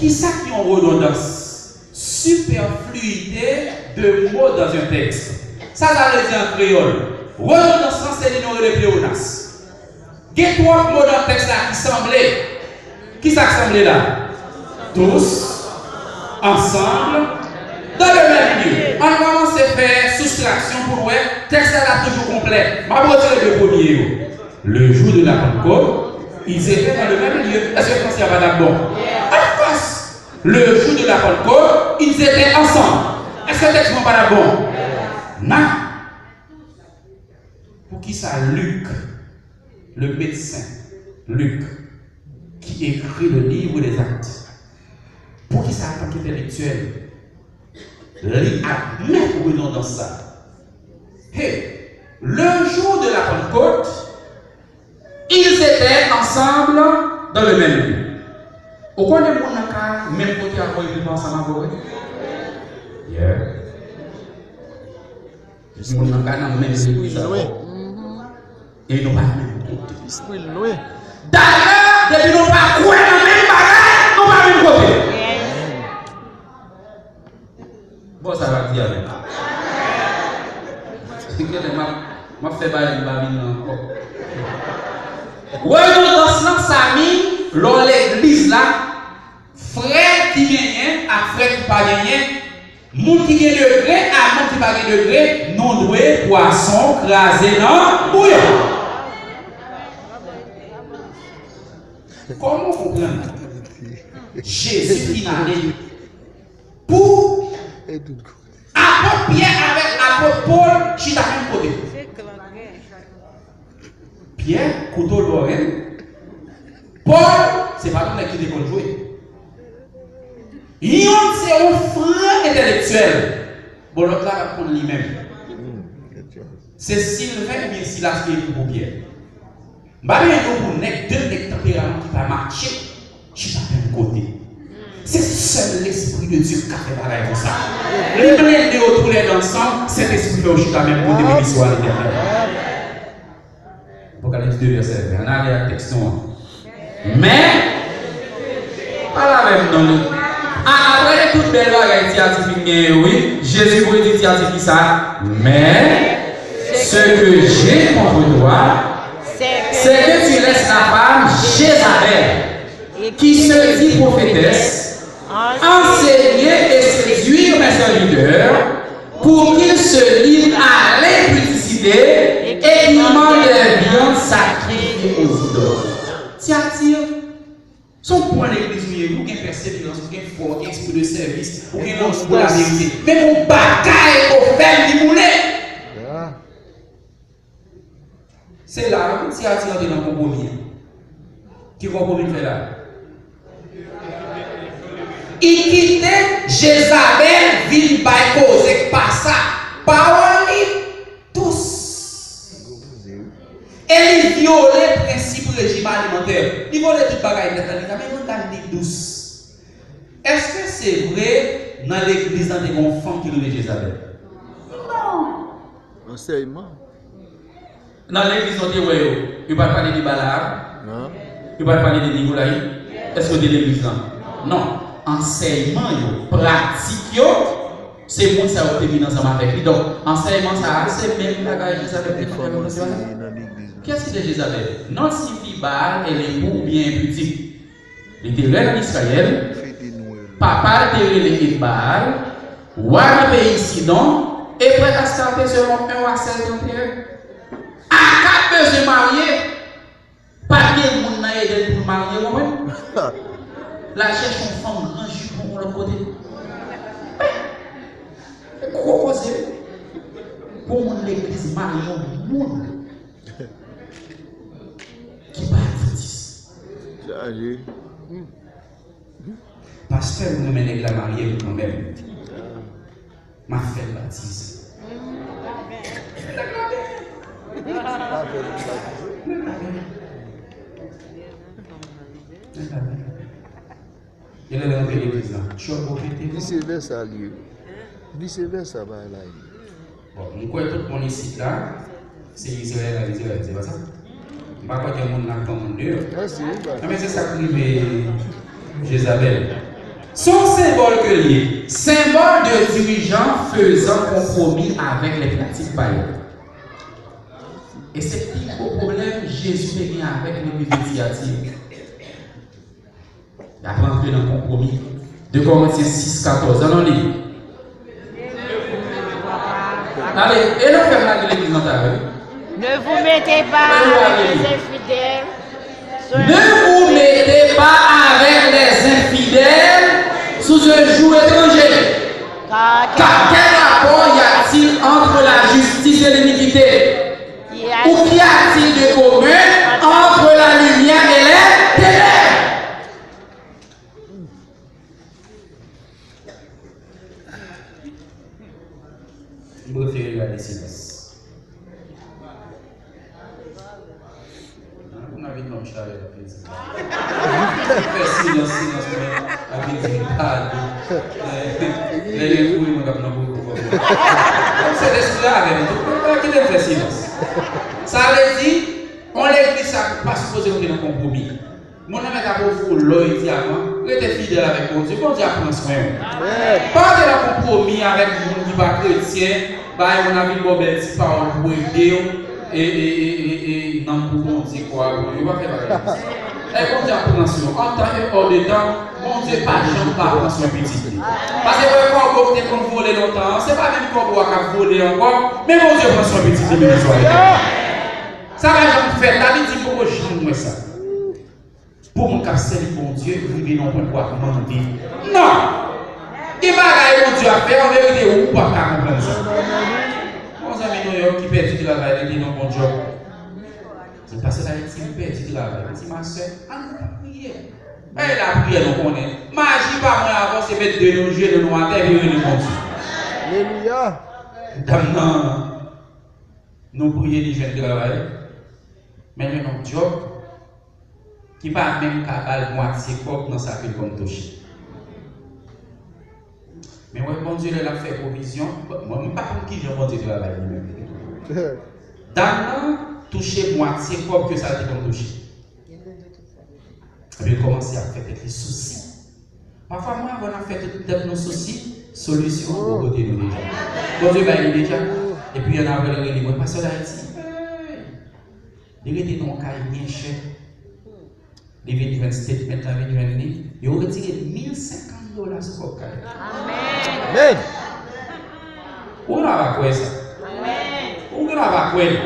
Kisa ki yon redondans? Superfluité de mots dans un texte. Sa sa vle di an kreyòl? Redondans lan se li nou rele pleonas. Gen twòp mo nan tèks la ki sanble. Kisa k sanble la? Tous, ensemble, dans le même lieu. Ann kòmanse fè soustraksyon pou n wè tèks la, l ap toujou konplè. M ap retire de premye yo. Le jour de la Pentecôte, ils étaient dans le même lieu. Èske fransè a pa t ap bon? Of course. Le jour de la Pentecôte, ils étaient ensemble. Èske tèks mwen pa t ap bon? Nan. Poukisa Lik, le médecin Lik, ki ekri le livre des Actes, poukisa antanke entèlektyèl, li admèt redondans sa? Hey, le jour de la Pentecôte, ils étaient ensemble dans le même lieu. Ou konnen moun nan ka menm kote avè w epi l pa ansanm avè w, wi. Yeah. Moun nan ka nan menm legliz avè w. E nou pa menm kote. Dayè, depi nou pa kwè nan menm bagay, nou pa menm kote. Bon, sa va di avè m. Genlè m ap, m ap fè bagay m pa vin nan ankò. Redondans lan, sa vin lè w legliz la, frè ki genyen ak frè ki pa genyen, moun ki gen degre ak moun ki pa gen degre, nou dwe pwason kraze nan bouyon. Kòman w konprann Jezi fin ale pou apot Pyè avèk apot Pòl chita menm kote? Pyè, kouto lò, en. Pòl, se pa t yon nèg ki te konn jwe. Youn se yon fran entèlektyèl. Bon, lòt la pa t konn li menm. Se Silven oubyen Silas ki ekri pou Pyè. M pa bezwen di w pou nèg, de nèg tanperaman ki pa matche, chita menm kote. Se sèl Lespri de Dye k ka fè bagay konsa. Li blende yo toulède ansanm, Sentespri fè yo chita menm kote, beni swa Letènèl. Apokalips de vèsè ven. Ann ale ak tèks nou an. Men, pale avè m non. A, apre de tout bèl bagay Tiyati fin genyen yo, wi, Jezi voye di Tiyati kisa? Mais ce que j'ai contre toi, c'est que tu laisses la femme Jézabel, qui se dit prophétesse, enseigner et séduire mes serviteurs pour qu'ils se livrent à l'impudicité et qu'ils mangent des viandes sacrifiées aux idoles. Tiyati, se yon bon legliz ou ye, ou gen pèseverans, ou gen fwa, ou gen espri de sèvis, ou gen lanmou pou laverite. Men gon bagay ou fè l ki boule. Se la menm Tiyati antre nan konpwomi an. Ki konpwomi l fè la? Li kite Jezabèl vin bay koze k pa sa. Pawòl li dous. E li vyole prensip rejim alimantè. Li vyole tout bagay nèt la, li ta menm gad li dous. Èske se vre nan legliz lan te gen yon fanm ki rele Jezabèl? Non. Ansèyman. Nan legliz nou te wè yo, yo pa t pale de Balaam? Non. Yo pa t pale de Nikolayit? Èske yo te legliz lan? Non. Ansèyman yo, pratik yo, se moun sa yo te vin ansanm avèk li. Donk, ansèyman sa a, se menm bagay Jezabèl te fè nan legliz lan. Kiyès ki te Jezabèl? Non l siyifi Baal, elle est impure oubyen enpidi. Li te rèn ann Izrayèl, papa l te rele Etbaal, wa nan peyi Sidon, e prèt Astarte selon en wa sèz trannteyen. Akab bezwen marye, pa t gen moun nan Edenn pou l marye, w konprann? L al chèche yon fanm gran jipon yon lòt kote. Gwo koze. Pou yon moun legliz marye yon moun ki pa advantis. Chaje. Pastè, m renmen nèg la, marye m kanmenm. M ap fè l batize. Pa fè l batize. Genlè lè antre legliz la, tchòk ou pete. Vise vèsa l ye. Vise vèsa bagay la ye. Bon, m kwè tout moun isit la, se Izrayèl ak Izrayèl, se pa sa? M pa kwè gen moun la k pa moun deyò. Mèsi, wi, pa. Enben, se sa k rive Jezabèl. Se yon senbòl ke l ye. Symbole de dirigeants faisant compromis avec les pratiques païennes. E se pi gwo pwoblèm Jezi te gen avèk legliz de Tiyati. Y ap rantre nan konpwomi. De Korentyen sis katòz, ann nou li. Ale, e nou fè m lage legliz nan ta yo. Ne vous mettez pas avec les infidèles. Ne vous mettez pas avec les infidèles sous un joug étranger. Car quel rapport y a-t-il entre la justice et l'iniquité? Ou qu'y a-t-il de commun entre la lumière et les ténèbres? M prefere gade silans. Moun ap vin ban m chalè la plezi. Fè silans, silans. Lè gen kouri, mwen k ap nan bokou, fò mwen. Donk, Sentespri la avè nou tou. Kite m fè silans. Sa vle di, yon legliz sa pa sipoze tonbe nan konpwomi. Moun nan mèt ap ofri w lò e dyaman, rete fidèl avèk Bondye, Bondye ap pran swen w. Pa antre nan konpwomi avèk moun ki pa kretyen, bay moun ap vin ba w bèl ti pawòl pou ede w, e, e, e, e, e, nanm pou Bondye, kwa pou yo, pa fè bagay konsa. E Bondye ap pran swen w. An tan e an de tan, Bondye pa janm pa pran swen pitit li. Paske wè kòbo ki te konn vole lontan an, se pa menm kòbo a k ap vole ankò, men Bondye pran swen pitit li, beni swa Letènèl. Sa pa janm fèt, Labib di m poko janm wè sa. Pou moun k ap sèvi Bondye rive nan yon pwen pou ap mande. Non! Gen bagay Bondye ap fè, an verite, ou p ap ka konprann sa. Yon zanmi nou yo ki pèdi travay li te nan bon djòb. Li pase la, li di, "M pèdi travay." Li di, "Ma sè, ann priye." Bay lapriyè, nou konnen. Maji pa mwen avanse, met de nou, jenou nou atè, epi rele Bondye. Alelouya. Dam nan, nou priye, li jwenn travay. Men jwenn yon djòb ki pa menm ka ba l mwatye kòb nan sa ke l konn touche. Men wè Bondye lè l ap fè pwovizyon, mwen, m pa konn kijan Bondye travay li menm. Dam nan touche mwatye kòb ke sa l te konn touche. Epi l kòmanse ap fè tèt li sousi. Pafwa, mwen, avan n ap fè tout tèt nou sousi, solisyon an bò kote nou deja. Bondye bay li deja. Epi, ann apre, l rele mwen, "Pastè Dayiti." Li rete nan yon kay byen chè. Li vin jwenn statement la, vin jwenn li. Yo retire mil senkant dola sou kòb kay la. Amèn. Ou la pa kwè sa? Amèn. Ou la pa kwè li?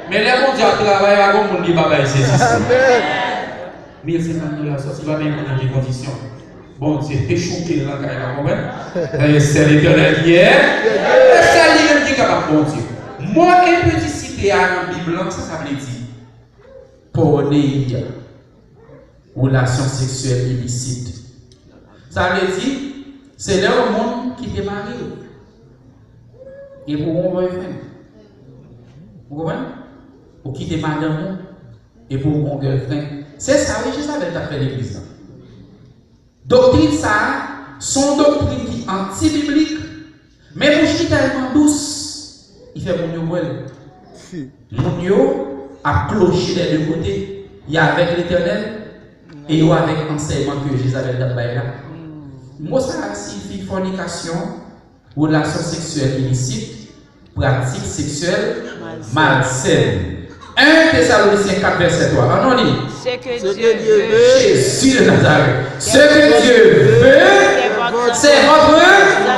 Men lè Bondye ap travay, pa gon moun ki pa bay sezisman. Amèn. Mil senkant dola sòti, pa menm konn nan ki kondisyon. Bondye te chouke l nan kay la, konprann? E sèl Letènèl ki ye. E sèl li menm ki kapab, Bondye. Mo enpidisite a nan Bib lan, sa sa vle di? Porneia. Relasyon seksyèl ilisit. Sa vle di, se lè yon moun kite mari l. Epi w gen yon boyfriend. Ou konprann? Ou kite madanm ou. Epi w gen yon girlfriend. Se sa wi Jezabèl t ap fè legliz lan. Doktrin sa a, se yon doktrin ki antibiblik, men bouch li tèlman dous, li fè moun yo bwè l. Moun yo ap kloche dè de kote, y avèk Letènèl, e yo avèk ansèyman ke Jezabèl t ap bay la. Mo sa a siyifi fònikasyon, relasyon seksyèl ilisit, pratik seksyèl malsèn. En Tesalonisyen kat vèsè twa. Ann nou li. Ce que Dieu veut, Jésus de Nazareth. Ce que Dieu veut, c'est votre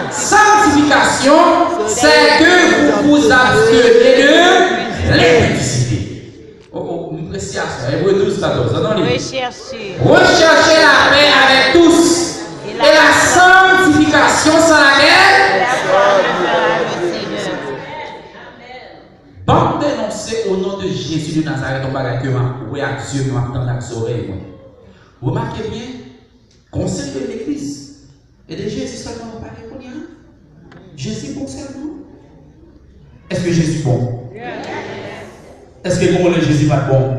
sanctification, c'est que vous vous abstenez de l'impudicité. Oh, oh, m prese aswè. Ebre douz katòz, ann nou li. Recherchez. Recherchez la paix avec tous et la sanctification sans laquelle. Ban m denonse o non de Jezi de Nazarèt yon bagay ke m ap wè ak zye m, m ap tande ak zòrèy mwen. Remake byen, konsèy de legliz. E de Jezi sèlman nou pale kounye a? Jezi bon sèlman? Èske Jezi bon? Èske gen yon lè Jezi pa t bon?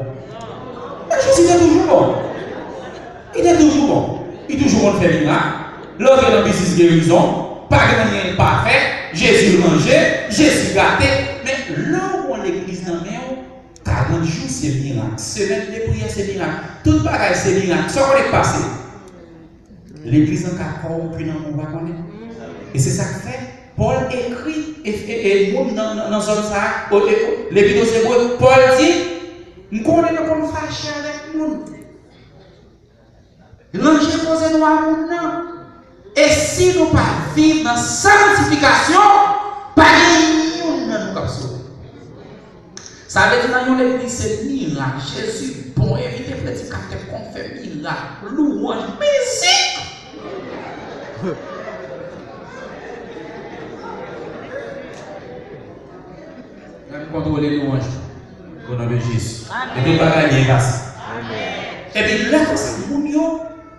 Men Jezi te toujou bon. Li te toujou bon. Li toujou konn fè mirak. Lè w antre nan biznis gerizon, pa gen anyen l pa fè. Jezi ranje, Jezi gate. Men lè w gen yon legliz nan men w, karant jou se mirak. Semèn de priyè se mirak. Tout bagay se mirak. Sa w konnen k pase? Legliz lan ka kòwonpi nan men w pa konnen. E se sa k fè Pòl ekri e, e, e moun nan, nan, nan zòn sa a, o, e, o, Lepit o Ebre, Pòl di, "M konnen nou konn fache avèk moun. Ranje koze nou a moun nan. E si nou pa viv nan sanktifikasyon, pa gen youn nan nou k ap sove." Sa vle di nan yon legliz se mirak, Jezi bon, envite predikatè k konn fè mirak, louwanj, mizik. Lè m kontwole louwanj o non de Jezi. E tout bagay byen pase. Epi lè konsa moun yo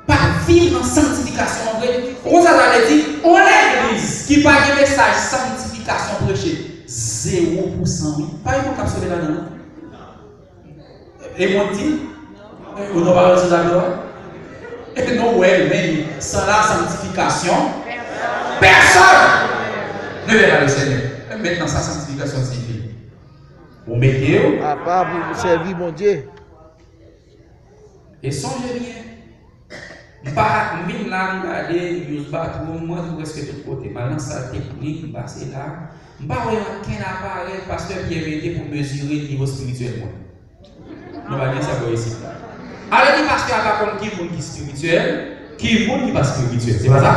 pa viv nan sanktifikasyon an vre. Ou konn sa sa vle di? Yon legliz ki pa gen mesaj sanktifikasyon preche, zewo pousan wi. Pa gen moun k ap sove ladan l non. E mwen di l, ou nan pawòl sou tablo a? E nou wè l, men san la, sanktifikasyon, Pèsonn ne vè pa le Senyè. Mentnan, sa sanktifikasyon siyifi. Ou mete yo. Apa pou sèvi Bondye. E sonje byen, m pa, m vin la, m gade news bathroom, mwen tou prèske tout kote. M al nan sal teknik, m pase la. M pa wè ankenn aparèy pastè Pierre mete pou mezire nivo espirityèl mwen. Nou pa gen sa bò isit la. Alò di pastè a pa konn ki moun ki espirityèl, ki moun ki pa espirityèl. Se pa sa?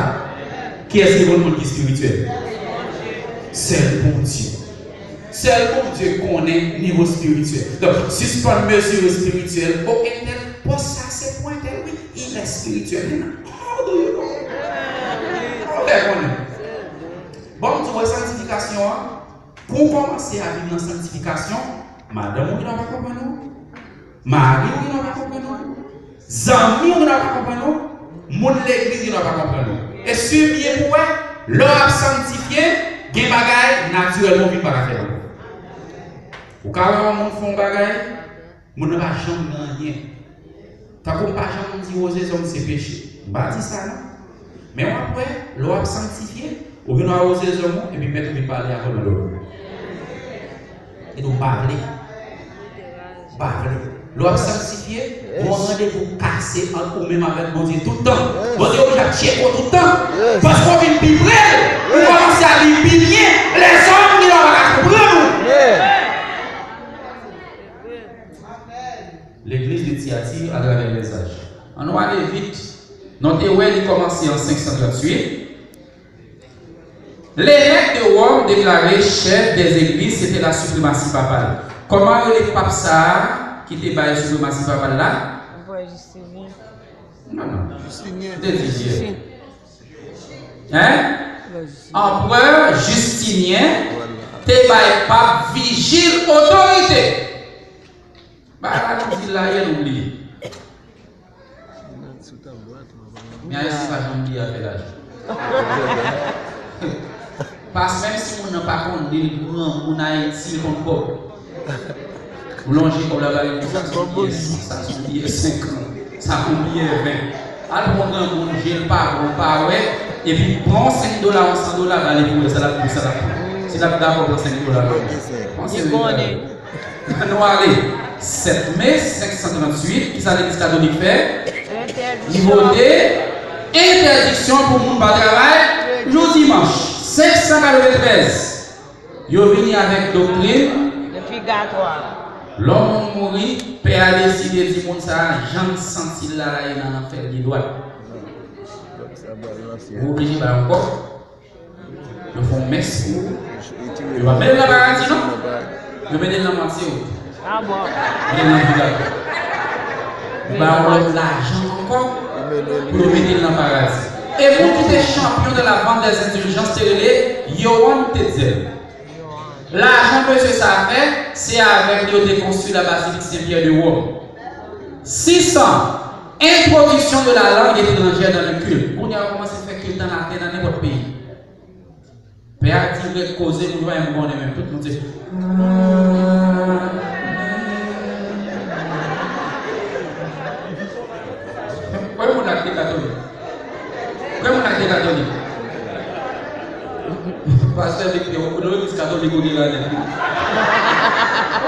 Kiyès ki konn moun ki espirityèl? Sèl Bondye. Sèl Bondye konnen nivo espirityèl. Donk, sispann mezire espirityèl. O entèl, pòs sa se pou entèl, wi. Il est spirituel. How do you know? Kòman w fè konnen? Bon, m di w, wè sanktifikasyon an, pou w kòmanse a viv nan sanktifikasyon, madanm ou gendwa pa konprann ou, mari ou gendwa pa konprann ou, zanmi ou gendwa pa konprann ou, moun legliz gendwa pa konprann ou. E swiv byen pou w wè, lè w ap sanktifye, gen bagay, natirèlman, ou vin pa ka fè l ankò. Ou ka wè yon moun fè yon bagay, moun nan pa janm gen anyen. Tankou m pa janm di wozezòm se peche. M pa di sa non. Men w ap wè, lè w ap sanktifye, ou vin wè wozezòm ou, epi mèt ou vin pale avè w nan lòt. E nou pa vle. Ou pa vle. Lè w ap sanktifye, ou gen yon randevou kase ant ou menm avèk Bondye tout tan. Bondye oblije ap tcheke w tout tan. Paske w vin pi pre l. Ou kòmanse a viv pi byen. Lèzòm, li pa ka konprann ou. Legliz de Tiyati atravè lèzaj. Ann nou ale vit. Nou te wè li kòmanse an senk san tranntuit. Levèk de Wòm deklare chèf dèzegliz se te la sipremasi papal. Kòman yo rele pap sa a ki te bay sipremasi papal la? Anperè Jistinyen. Non, non. Jistinyen. Te di Jistinyen. Hein? Anperè Jistinyen te bay pap Vijil otorite. Bagay la nou di l la yè nou bliye. Men Ayisyen pa janm bliye afè lajan. Pas menm si moun nan pa konnen l, granmoun Ayiti l konn kòb. Ou lonje kòb la ba li, sa se yon biyè san, sa se yon biyè senkant, sa se yon biyè ven. Al pran granmoun, je l pa bon, pa wè, epi pran senk dola, yon san dola, ba li pou wè sa l ap di, sa l ap pran. Si l ap dakò pran senk dola, pran senk dola. Nou ale. Sèt me senk san tranntuit, kisa legliz katolik fè? Li vote entèdiksyon pou moun pa travay jou dimanch. Senk san katreventrèz, yo vini avèk doktrin. Lè yon moun mouri, pè a deside di moun sa a, jan l santi l la, la, e nan lanfè l li dwat. Ou oblije ba yo kòb. Yo fè yon mès pou ou. Yo pa mete l nan paradi, non. Yo mete l nan matye wout. Ah bon? Mete l nan pigado. Yo ba yon lòt lajan ankò pou yo mete l nan paradi. E moun ki te champion de la vente des indulgences te rele Yohan Tetzel. Lajan mesye sa a fè, se avèk li yo te konstwi la bazilik Sen Pyè de Wòm. Sis san, introduction de la langue étrangère dans le culte. Kounye a yo kòmanse fè kilt an latè nan nenpòt peyi. Pè a dirèk koze, moun yo pa menm konnen menm, tout moun se. Kwè moun ak te katolik. Kwè moun ak te katolik. Pastè Victor, ou legliz katolik ou gen ladan li.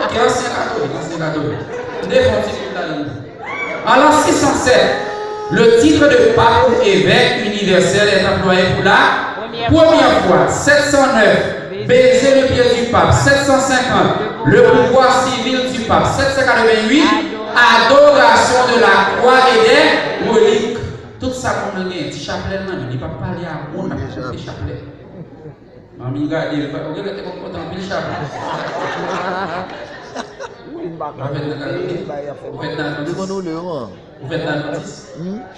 Ok, ansyen katolik, ansyen katolik. M te fè yon ti kout ladan li. En l'an six cent sept, le titre de pape ou évêque universel est employé pour la première fois. Sept cent neuf, baiser le pied du pape. Sept cent cinquante, le pouvoir civil du pape. Sept cent quatre-vingt-huit, adoration de la croix et des reliques. Tout sa moun nan gen, ti chaplè l nan men, li pa pale a moun, l ap koute chaplè. Manmi gade, li pa, ou genlè te konn pote anpil chaplè. Ou fèt nan katolik? Ou fèt nan advantis? Ou fèt nan advantis?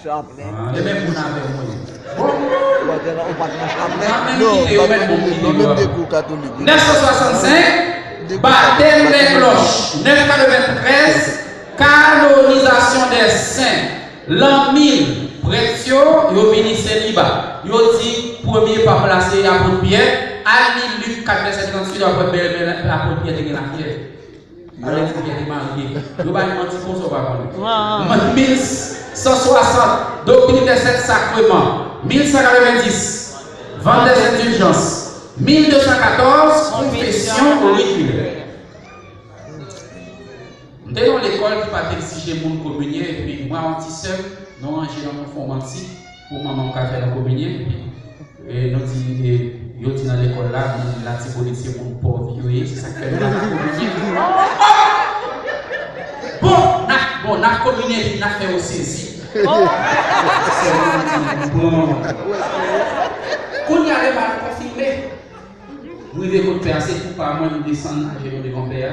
Ah, e menm moun avè mwen. Bon. Ou pa t nan chaplè? Nan menm kite yo, menm moun kite yo. Nèf san swasannsenk, batèm dè klòch. Nèf katreventrèz, kanonizasyon dè sen. Lan mil, prèt yo, yo vini Seliba. Yo di, premye pap la se apot Pyè. Al li Lik kat vèsè tranntuit, w ap wè bèl, bèl apot Pyè te gen lafyèv. Alè di Pyè te marye. Yo bay manti konsa, w pa konnen. Mil san swasant, doktrin dè sèt sakreman. Mil san katrevendis, Vente des indulgences, mil de san katòz, confession auriculaire. M te nan yon lekòl ki pa t egzije moun kominye, epi mwen ak yon ti sè m, nou ranje nan yon fon manti pou manman m ka fè nou kominye, epi, e, nou di, e, yo di nan lekòl la, moun Latibonit se moun pòv yo ye, se sa k fè nou pa ka kominye. Bon, n ap, bon, n ap kominye, epi n ap fè yo sezi. Sè mwen di, m pran manman. Kounye a, lè m al konfime, m rive kot pè a, se kou pa mwen, m desann ajenou devan pè a.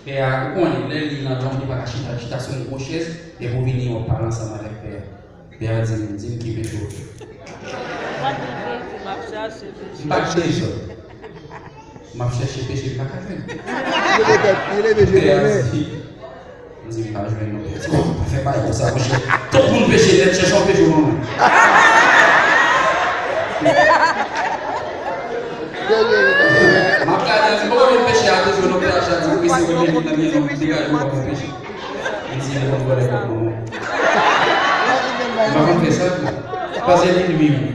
Pè a, ou konnen, lè li nan dòmi, li pa ka chita, chita sou yon gwo chèz, epi w vini, w ap pale ansanm avèk pè a. Pè a di m, di m ki peche w fè. M pa t bezwen. M ap chèche peche, m pa ka jwenn. Li leve tèt, li leve je li. Pè a di, m di, m pa jwenn non. Li di, oh, pa fè bagay konsa, monchè. Tout moun peche nèt, chèche yon peche w manman. M ap gade, m di, bon, men peche a toujou, non, pè a chak di, wi, se vre, men li nan byen, non, degaje w pa fè peche. Li di, li konn vòlè kòb manman. M pa konn fè sa, tou. Paske li nwi, wi.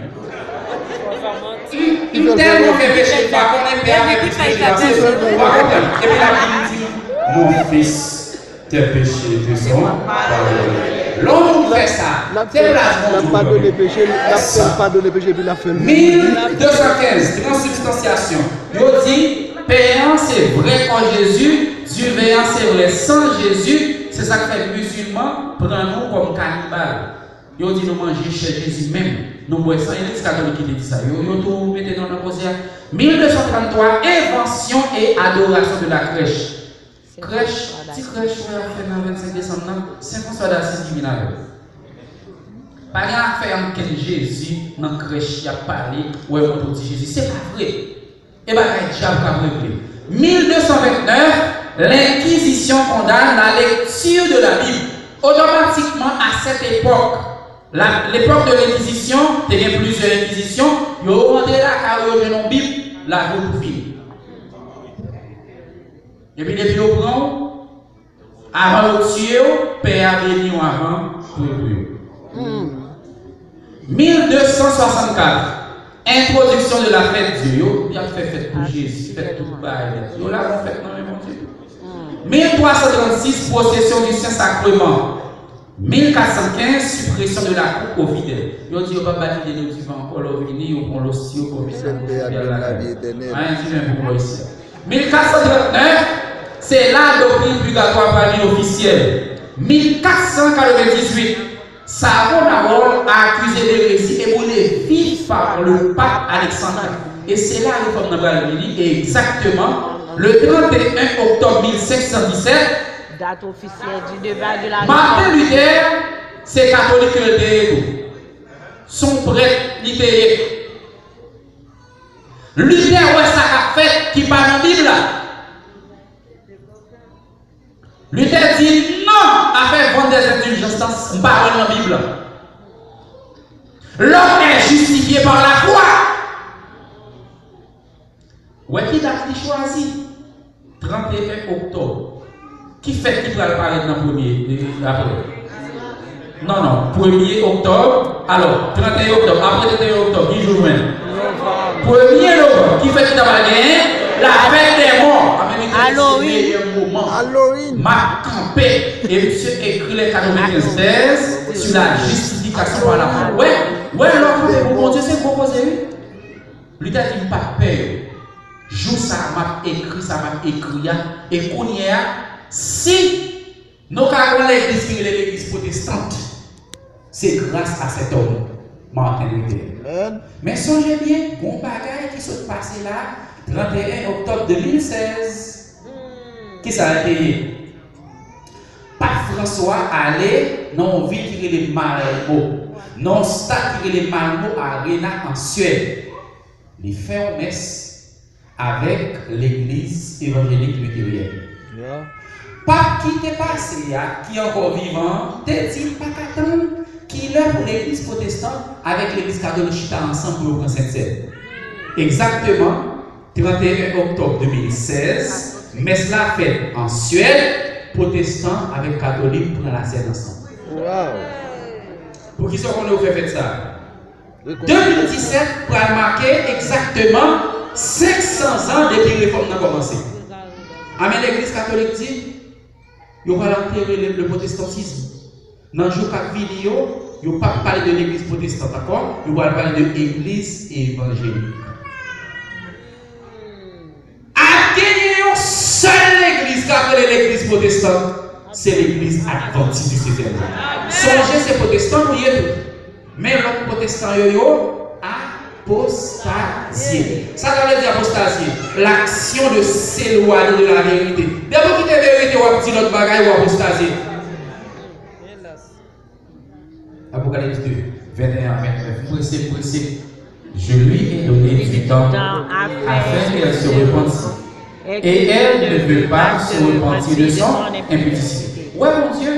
M tèlman fè peche, m pa konnen pè a gen plis peche pase m. Ou pa konprann? Epi l ap vin di m, mon fils, tes péchés te sont pardonnés. Lè yon moun fè sa, se plas Bondye. L ap padone peche, l ap fè l padone peche, epi l ap fè l mil de san kenz, transibstansyasyon. Yo di, pen an se vrè kò Jezi, diven an se vrè san Jezi, se sa k fè mizilman pran nou kòm kanibal. Yo di nou manje chè Jezi menm, nou bwè san, e legliz katolik ki te di sa. Yo, yo tou mete non nan koze a. Mil de san tranntwa, invention et adoration de la crèche. Krèch, ti krèch wè y ap fè nan vennsenk desanm nan, Sen Franswa d Asiz ki vin avè l. Pa gen afè ankenn Jezi nan krèch y ap pale, wè yon poto ti Jezi. Se pa vre. E bagay dyab k ap regle. Mil de san vennèf, l'Inquisition condamne la lecture de la Bible. Otomatikman, à cette époque, la, l'époque de l'Inquisition, te gen plizyè enkizisyon, yo rantre lakay ou, yo jwenn yon Bib, lavi w tou fini. Epi depi yo pran w, avan yo tiye w, pè a beni w avan pou yo touye w. Mil de san swasannkat, introduction de la fête Dieu. Yo, y ap fè fèt pou Jezi, fèt tout bagay. Yo la, yon fèt nan men Bondye. Mil twa san trannsis, procession du Saint-Sacrement. Mil kat san kenz, suppression de la coupe aux fidèles. Yo di yo p ap bay fidèl yo diven ankò, lè w vini, yo pran losti, yo pran mèt la, yo fè al lakay. Anyen diven pou mò isi a. Mil kat san trannèf, se la doktrin pigatwa pral vin ofisyèl. Mil kat san katrevendizuit, Savonarole a accusé d'hérésie et brûlé vif par le pape Alexandre. E se la refòm nan pral vini, e egzakteman, le trannteyen oktòb mil senk san disèt, Date officielle du départ de la Martin Luther, se katolik ke l te ye tou. Se yon prèt li te ye. Luther wè sa k ap fèt ki pa nan Bib la. Luther di non, afè vente des indulgences lan, m pa wè l nan Bib la. L'homme est justifié par la foi. Wè ki dat li chwazi. Trannteyen oktòb. Ki fèt ki pral parèt nan premye, e, apre? Non, non. Premye oktòb. Alò, trannteyen oktòb. Apre trannteyen oktòb, ki jou nou jwenn? Premye novanm. Ki fèt ki ta pral genyen? La fête des morts. Ameriken di se meyè moman. Halloween. M ap kanpe. E misye ekri les quatre-vingt-quinze thèses sur la justification par la foi. Wè, wè, lè w kanpe pou Bondye, se gwo koze, wi. Luther di, m p ap pè yo. Jou sa a, m ap ekri sa m ap ekri a. E kounye a, si nou ka gen yon legliz ki rele legliz pwotestan, se gras a sèt òm, Martin Luther. Men sonje byen, gen yon bagay ki sot pase la, trannteyen oktòb de mil sèz. Kisa l te ye? Pap Franswa ale nan yon vil ki rele Malmo, nan yon stad ki rele Malmo Arena an Syèd. Li fè yon mès avèk legliz evanjelik literyèn. Pap ki te pase a, ki ankò vivan, te di l pa ka tann kilè pou legliz pwotestan avèk legliz katolik chita ansanm pou yo pran Sentsèn. Egzakteman, trannteyen oktòb de mil sèz, mès la fèt an Syèd, pwotestan avèk katolik pran lasèn ansanm. Poukisa w konnen yo fè fèt sa a? De mil disèt pral make egzakteman senk san zan depi refòm nan kòmanse. A men legliz katolik di, yo pral antere le, le pwotestantism. Nan jou k ap vini yo, yo p ap pale de legliz pwotestan ankò, yo pral pale de egliz evanjelik. Ap genyen yon sèl legliz k ap rele legliz pwotestan, se legliz advantis di setyèm jou. Sonje se pwotestan nou ye tou. Men lòt pwotestan yo, yo apostazye. Sa sa vle di apostazye? L'action de s'éloigner de la vérité. Depi w kite verite, w ap di lòt bagay, ou apostazye. Apokalips de, venteyen a ventnèf. M prese, m prese. Je lui ai donné du temps afin qu'elle se repentît. Et elle ne veut pas se repentir de son impudicité. Wè, Bondye,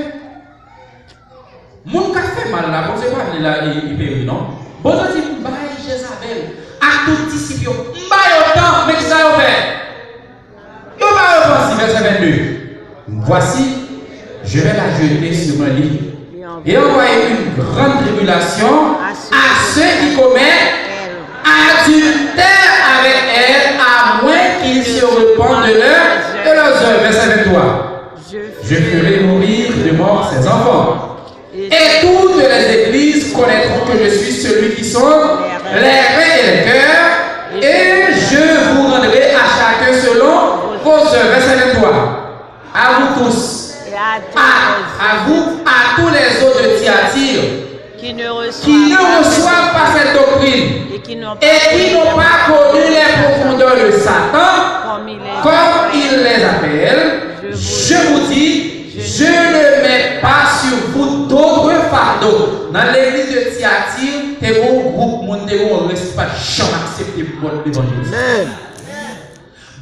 moun k ap fè mal la, Bondye pa vle la, li, li peri, non. Bondye di, m bay Jezabèl ak tout disip yo, m ba yo tan, men kisa yo fè? Yo pa repanti, vèsè vennde. Voici, je vais la jeter sur un lit et envoyer une grande tribulation à ceux qui commettent adultère avec elle, à moins qu'ils se repentent de leurs, de leurs œuvres. Vèsè venntrwa. Je ferai mourir de mort ses enfants. Et toutes les églises connaîtront que je suis celui qui sonde les reins et les cœurs, et je vous rendrai à chacun selon vos œuvres. Vèsè venntrwa. À vous tous, à, à vous, à tous les autres de Thyatire, qui ne reçoivent pas cette doctrine et qui n'ont pas connu les profondeurs de Satan, comme il les appelle, je vous dis, je ne mets pas sur vous d'autres fardeaux. Nan legliz de Thyatire, te gen yon gwoup moun, te gen yon rès ki pa t janm aksepte mòd levanjil.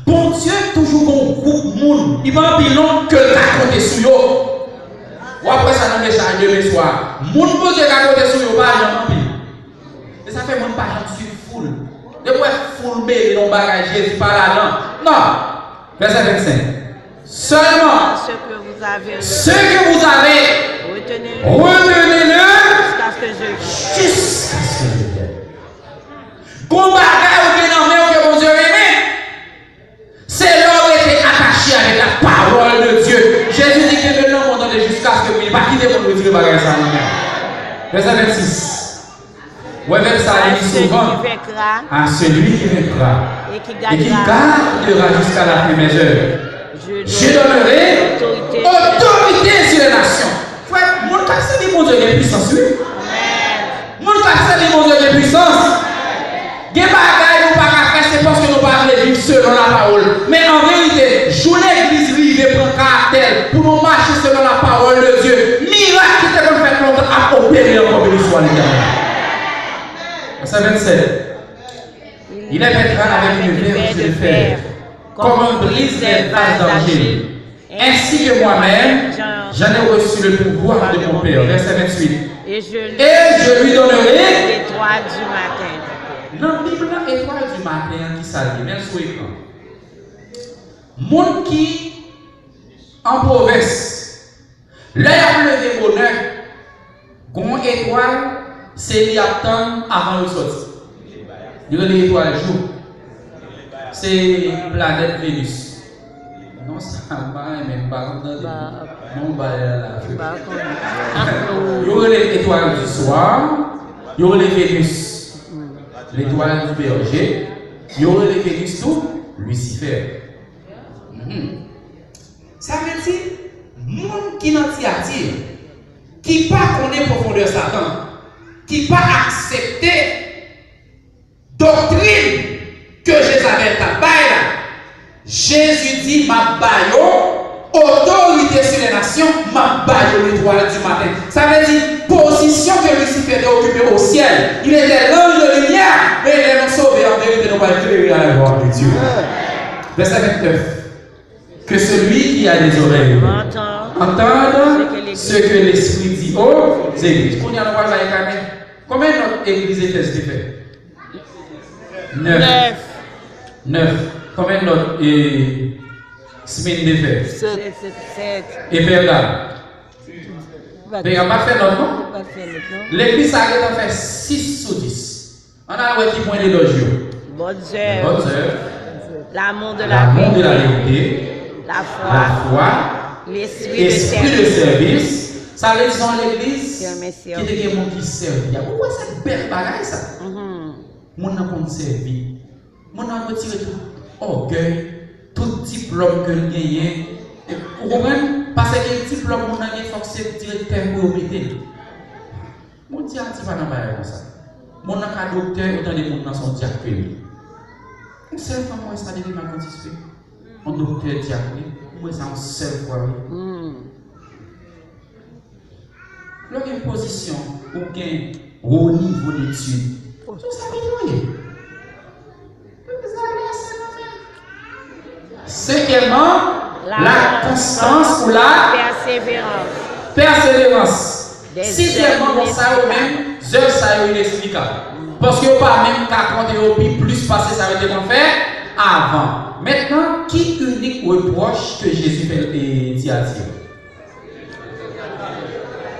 Bondye toujou gen yon gwoup moun, li pa anpil non, ke l ka konte sou yo. W ap wè sa nan mesaj demen swa. Moun Bondye ka konte sou yo pa janm anpil. E sa fè moun pa janm swiv foul. Depi w wè foul mele nan yon bagay, Jezi pa ladan. Non. Vèsè vennsenk. Seulement ce que vous avez retenez-le jusqu'à ce que je vienne. Gon bagay ou gen nan men w ke Bondye renmen. Se lè w rete atache avèk la parole de Dieu. Jezi di, kenbe l nan men w, tande, jiskaske m vini. Pa kite moun retire bagay sa nan men w. Vèsè vennsis. Wè vèb sa li souvan. À celui qui vaincra et qui gardera jusqu'à la fin mes œuvres, je donnerai autorité sur les nations. Frè, moun k ap sèvi Bondye gen pwisans, wi. Moun k ap sèvi Bondye gen pwisans. Gen bagay nou pa ka fè, se paske nou pa vle viv selon lapawòl. Men an verite, jou legliz rive pran karaktè l pou nou mache selon lapawòl de Dye, mirak ki te konn fèt lontan ap opere ankò, beni swa Letènèl. Vèsè vennsèt. Il les vaincra avec une verge de fer, comme on brise les vases d'argile. Ainsi que moi-même, j'en ai reçu le pouvoir de mon Père. Vèsè venntuit. Et je lui donnerai l'étoile du matin. Nan Bib la, etwal di maten an, ki sa l ye? Men l sou ekran. Moun ki an pwovens, lè y ap leve bonè, gon etwal, se li y ap tann avan yo sòti. Yo rele etwal jou. Se planèt Venus. Non, sa, m pa renmen, m pa konn tande. Non, ba la, la. Yo rele etwal du soir. Yo rele Venus l'étoile du berger. Yo rele Venus tou Lucifer. Mhm. Sa vle di, moun ki nan Tiyati, ki pa konnen pwofondè Satan, ki pa aksepte doktrin ke Jezabèl t ap bay la, Jezi di, m ap ba yo otorite sou lè nasyon, m ap ba yo letwal di maten. Sa vle di, pozisyon ke Lisifè te okipe o syèl, il était l'ange de lumière, men lè nou sove, an verite, nou pral klere a la glwa de Dye. Vèsè vennèf. Que celui qui a des oreilles entende ce que l'Esprit dit aux églises. Kounye a nou pral bay ekzamen. Konbyen nòt egliz Efèz te fè? Nèf. Nèf. Konbyen nòt e Smin te fè? Sèt. E Pèga? Pèga pa t fè nòt, non? Legliz sa gentan fè sis sou dis. Ann al wè ki pwen de lòj yo. Bonnes œuvres. Bonnes œuvres. L'amour de la vérité. La foi. L'esprit de service. Sa vle di se yon legliz ki te gen moun ki sèvi. Ou wè se bèl bagay sa. Moun nan konn sèvi. Moun nan retire tout ògèy, tout diplòm ke l genyen. Ou konprann? Paske gen diplòm moun nan gen, fòk se direktè pou yo mete l. Bondye a di pa nan bagay konsa. Moun nan ka doktè, ou tande moun nan se yon dyak ke li. Yon sèl fwa m wè sa depi m advantis wi. Yon doktè dyak wi. M wè sa yon sèl fwa wi. Lè w gen pozisyon, ou gen wo nivo detid. Se sa ki dwe ye. Senkyèmman, la konstans ou la pèseverans. Sizyèmman, bon, sa yo menm, zèv sa yo inesplikab. Paske yo pa menm ka konte yo pi plis pase sa yo te konn fè avan. Mentnan, ki inik repwòch ke Jezi fè, e, Tiyatire?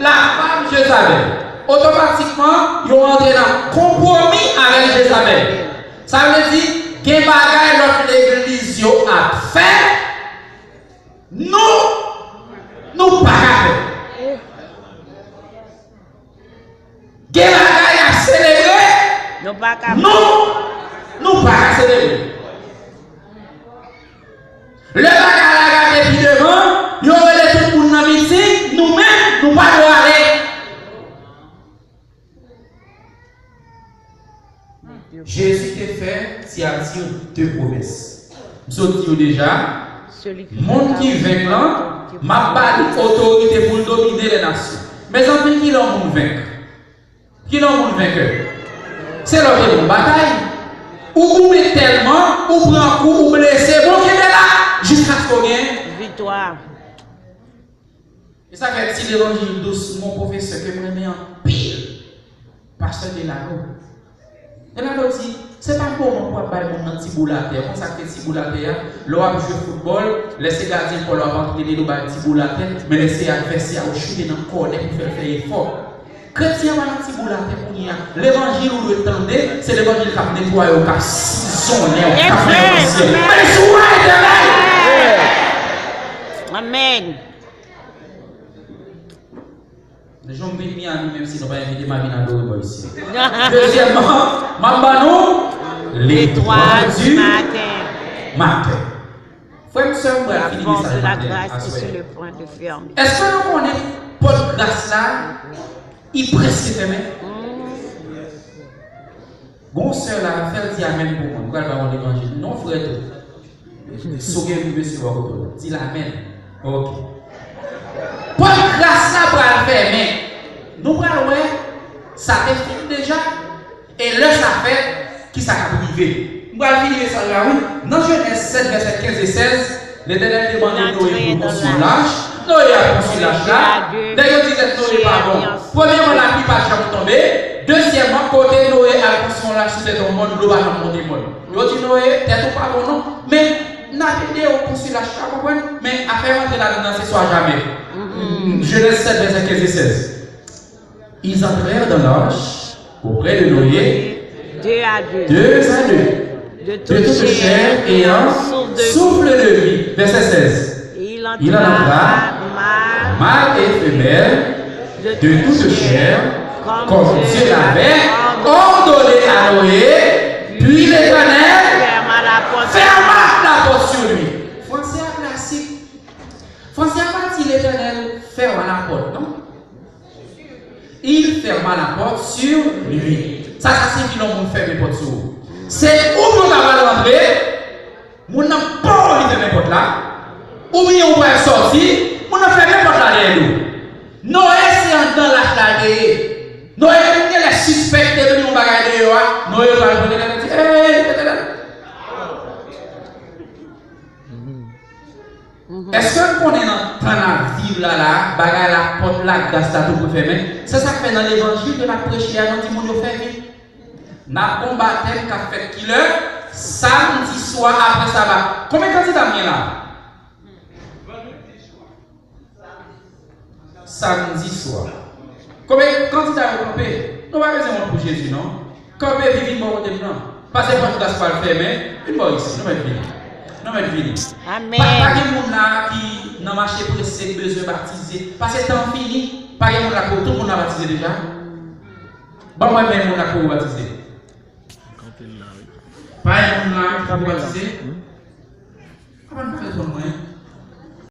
Lafam Jezabèl. Otomatikman, yo antre nan konpwomi avèk Jezabèl. Sa vle di, gen bagay lòt legliz yo ap fè, nou, nou pa ka fè. Gen bagay y ap selebre, nou, nou pa ka selebre. Lè bagay la gate pi devan, yo rele tout moun nan miting, nou menm, nou pa dwe ale. Jezi te fè Tiyatir de pwomès. M sot di yo deja, moun ki venk lan, m ap ba li otorite pou l domine lè nasyon. Mezanmi, kilè yon moun venk? Kilè yon moun venkè? Se lè w te nan batay. Ou goumen tèlman, ou pran kou, ou blese, bon, kenbe la, jiskaske w gen viktwa. E sa fè ti levanjil dous, yon pwofesè ke m renmen anpil, pastè Delano. Delano di, se pa moman pou w ap bay moun nan ti boul atè. Konn sa k fè ti boul atè a? Lè w ap jwe foutbòl, lè se gadyen pòl w ap antrene l, ou bay ti boul atè, men lè se advèsè a, ou choute nan kònè pou fè l fè efò. Kretyen an pa nan ti boul atè kounye a. Levanjil ou dwe tande, se levanjil k ap netwaye w, k ap sizonnen w, k ap fè w nan syèl. Amen. Beni sou w, Etènèl! Amen. Jan m vin Miami, menm si nou pa envite m, a vin adore bò isi. Dezyèmman, m ap ban nou Letwa di maten. Frè m, sè m, m pral fini mesaj maten aswè. Èske nou konnen pòt gras la, li prèske fèmen? Gon sè la, fè l di amèn pou mwen. M pral ba w yon levanjil. Non, frè tou. Si w gen mesye bò kote w la, di l amèn. Ok. Pòt gras la pral fèmen. Nou pral wè, sa te fèt deja. E lè sa fèt, kisa k ap rive? M pral fini mesaj la, wi. Nan Jenèz sèt, vèsè kenz e sèz, Letènèl te mande Noye pou l konstwi yon lach. Noye al konstwi lach la. Nèg yo di tèt Noye pa bon. Premyèman, lapli pa t janm tonbe. Dezyèmman, kote Noye al konstwi yon lach sou tèt yon mòn, dlo pa janm monte mòn. Yo di Noye, tèt ou pa bon non. Men, n ap ede w konstwi lach la, konprann? Men, afè rantre ladan nan se swa jamè. Jenèz sèt, vèsè kenz e sèz. Ils entrèrent dans l'arche auprès de Noé, deux à deux, deux à deux, de toute chair ayant souffle de vie. Verset seize. Il en entra mâle et femelle de toute chair, comme Dieu l'avait ordonné à Noé, puis l'Éternel ferma la porte sur lui. Fransè a klasik. Fransè a pa di Letènèl fèmen lapòt, non. Il ferma la porte sur lui. Sa, sa siyifi lè yon moun fèmen pòt sou ou. Se ou menm ou ta pral rantre, moun nan pa anvi fèmen pòt la, oubyen ou pral sòti, moun nan fèmen pòt la dèyè do w. Noye se anndan lach la l te ye. Noye menm genlè sispèk te vin yon bagay deyò a, Noye pral pran Letènèl di, ey, Letènèl. Èske n konnen nan tan n ap viv la la, bagay la, pòt la, gras la tou pou fèmen? Se sa k fè nan levanjil ke n ap preche a, nou di moun yo fè vit. N ap gon batèm k ap fèt kilè? Samdi swa apre saba. Konbyen kandida m gen la? Samdi swa. Konbyen kandida yo kanpe? Nou pa bezwen wont pou Jezi, non. Kanpe, vin bò kote m non. Pase pòt glas pa l fèmen. Vin bò isi. Nou mèt vini. Nou mèt vini. Amèn. Pa, pa gen moun la ki nan mache prese k bezwen batize. Pase tan fini. Pa gen moun la pou tout moun la batize deja. Ban mwen men moun la pou batize. Pa gen moun la ki pou batize. Kòman nou fè konn mwen?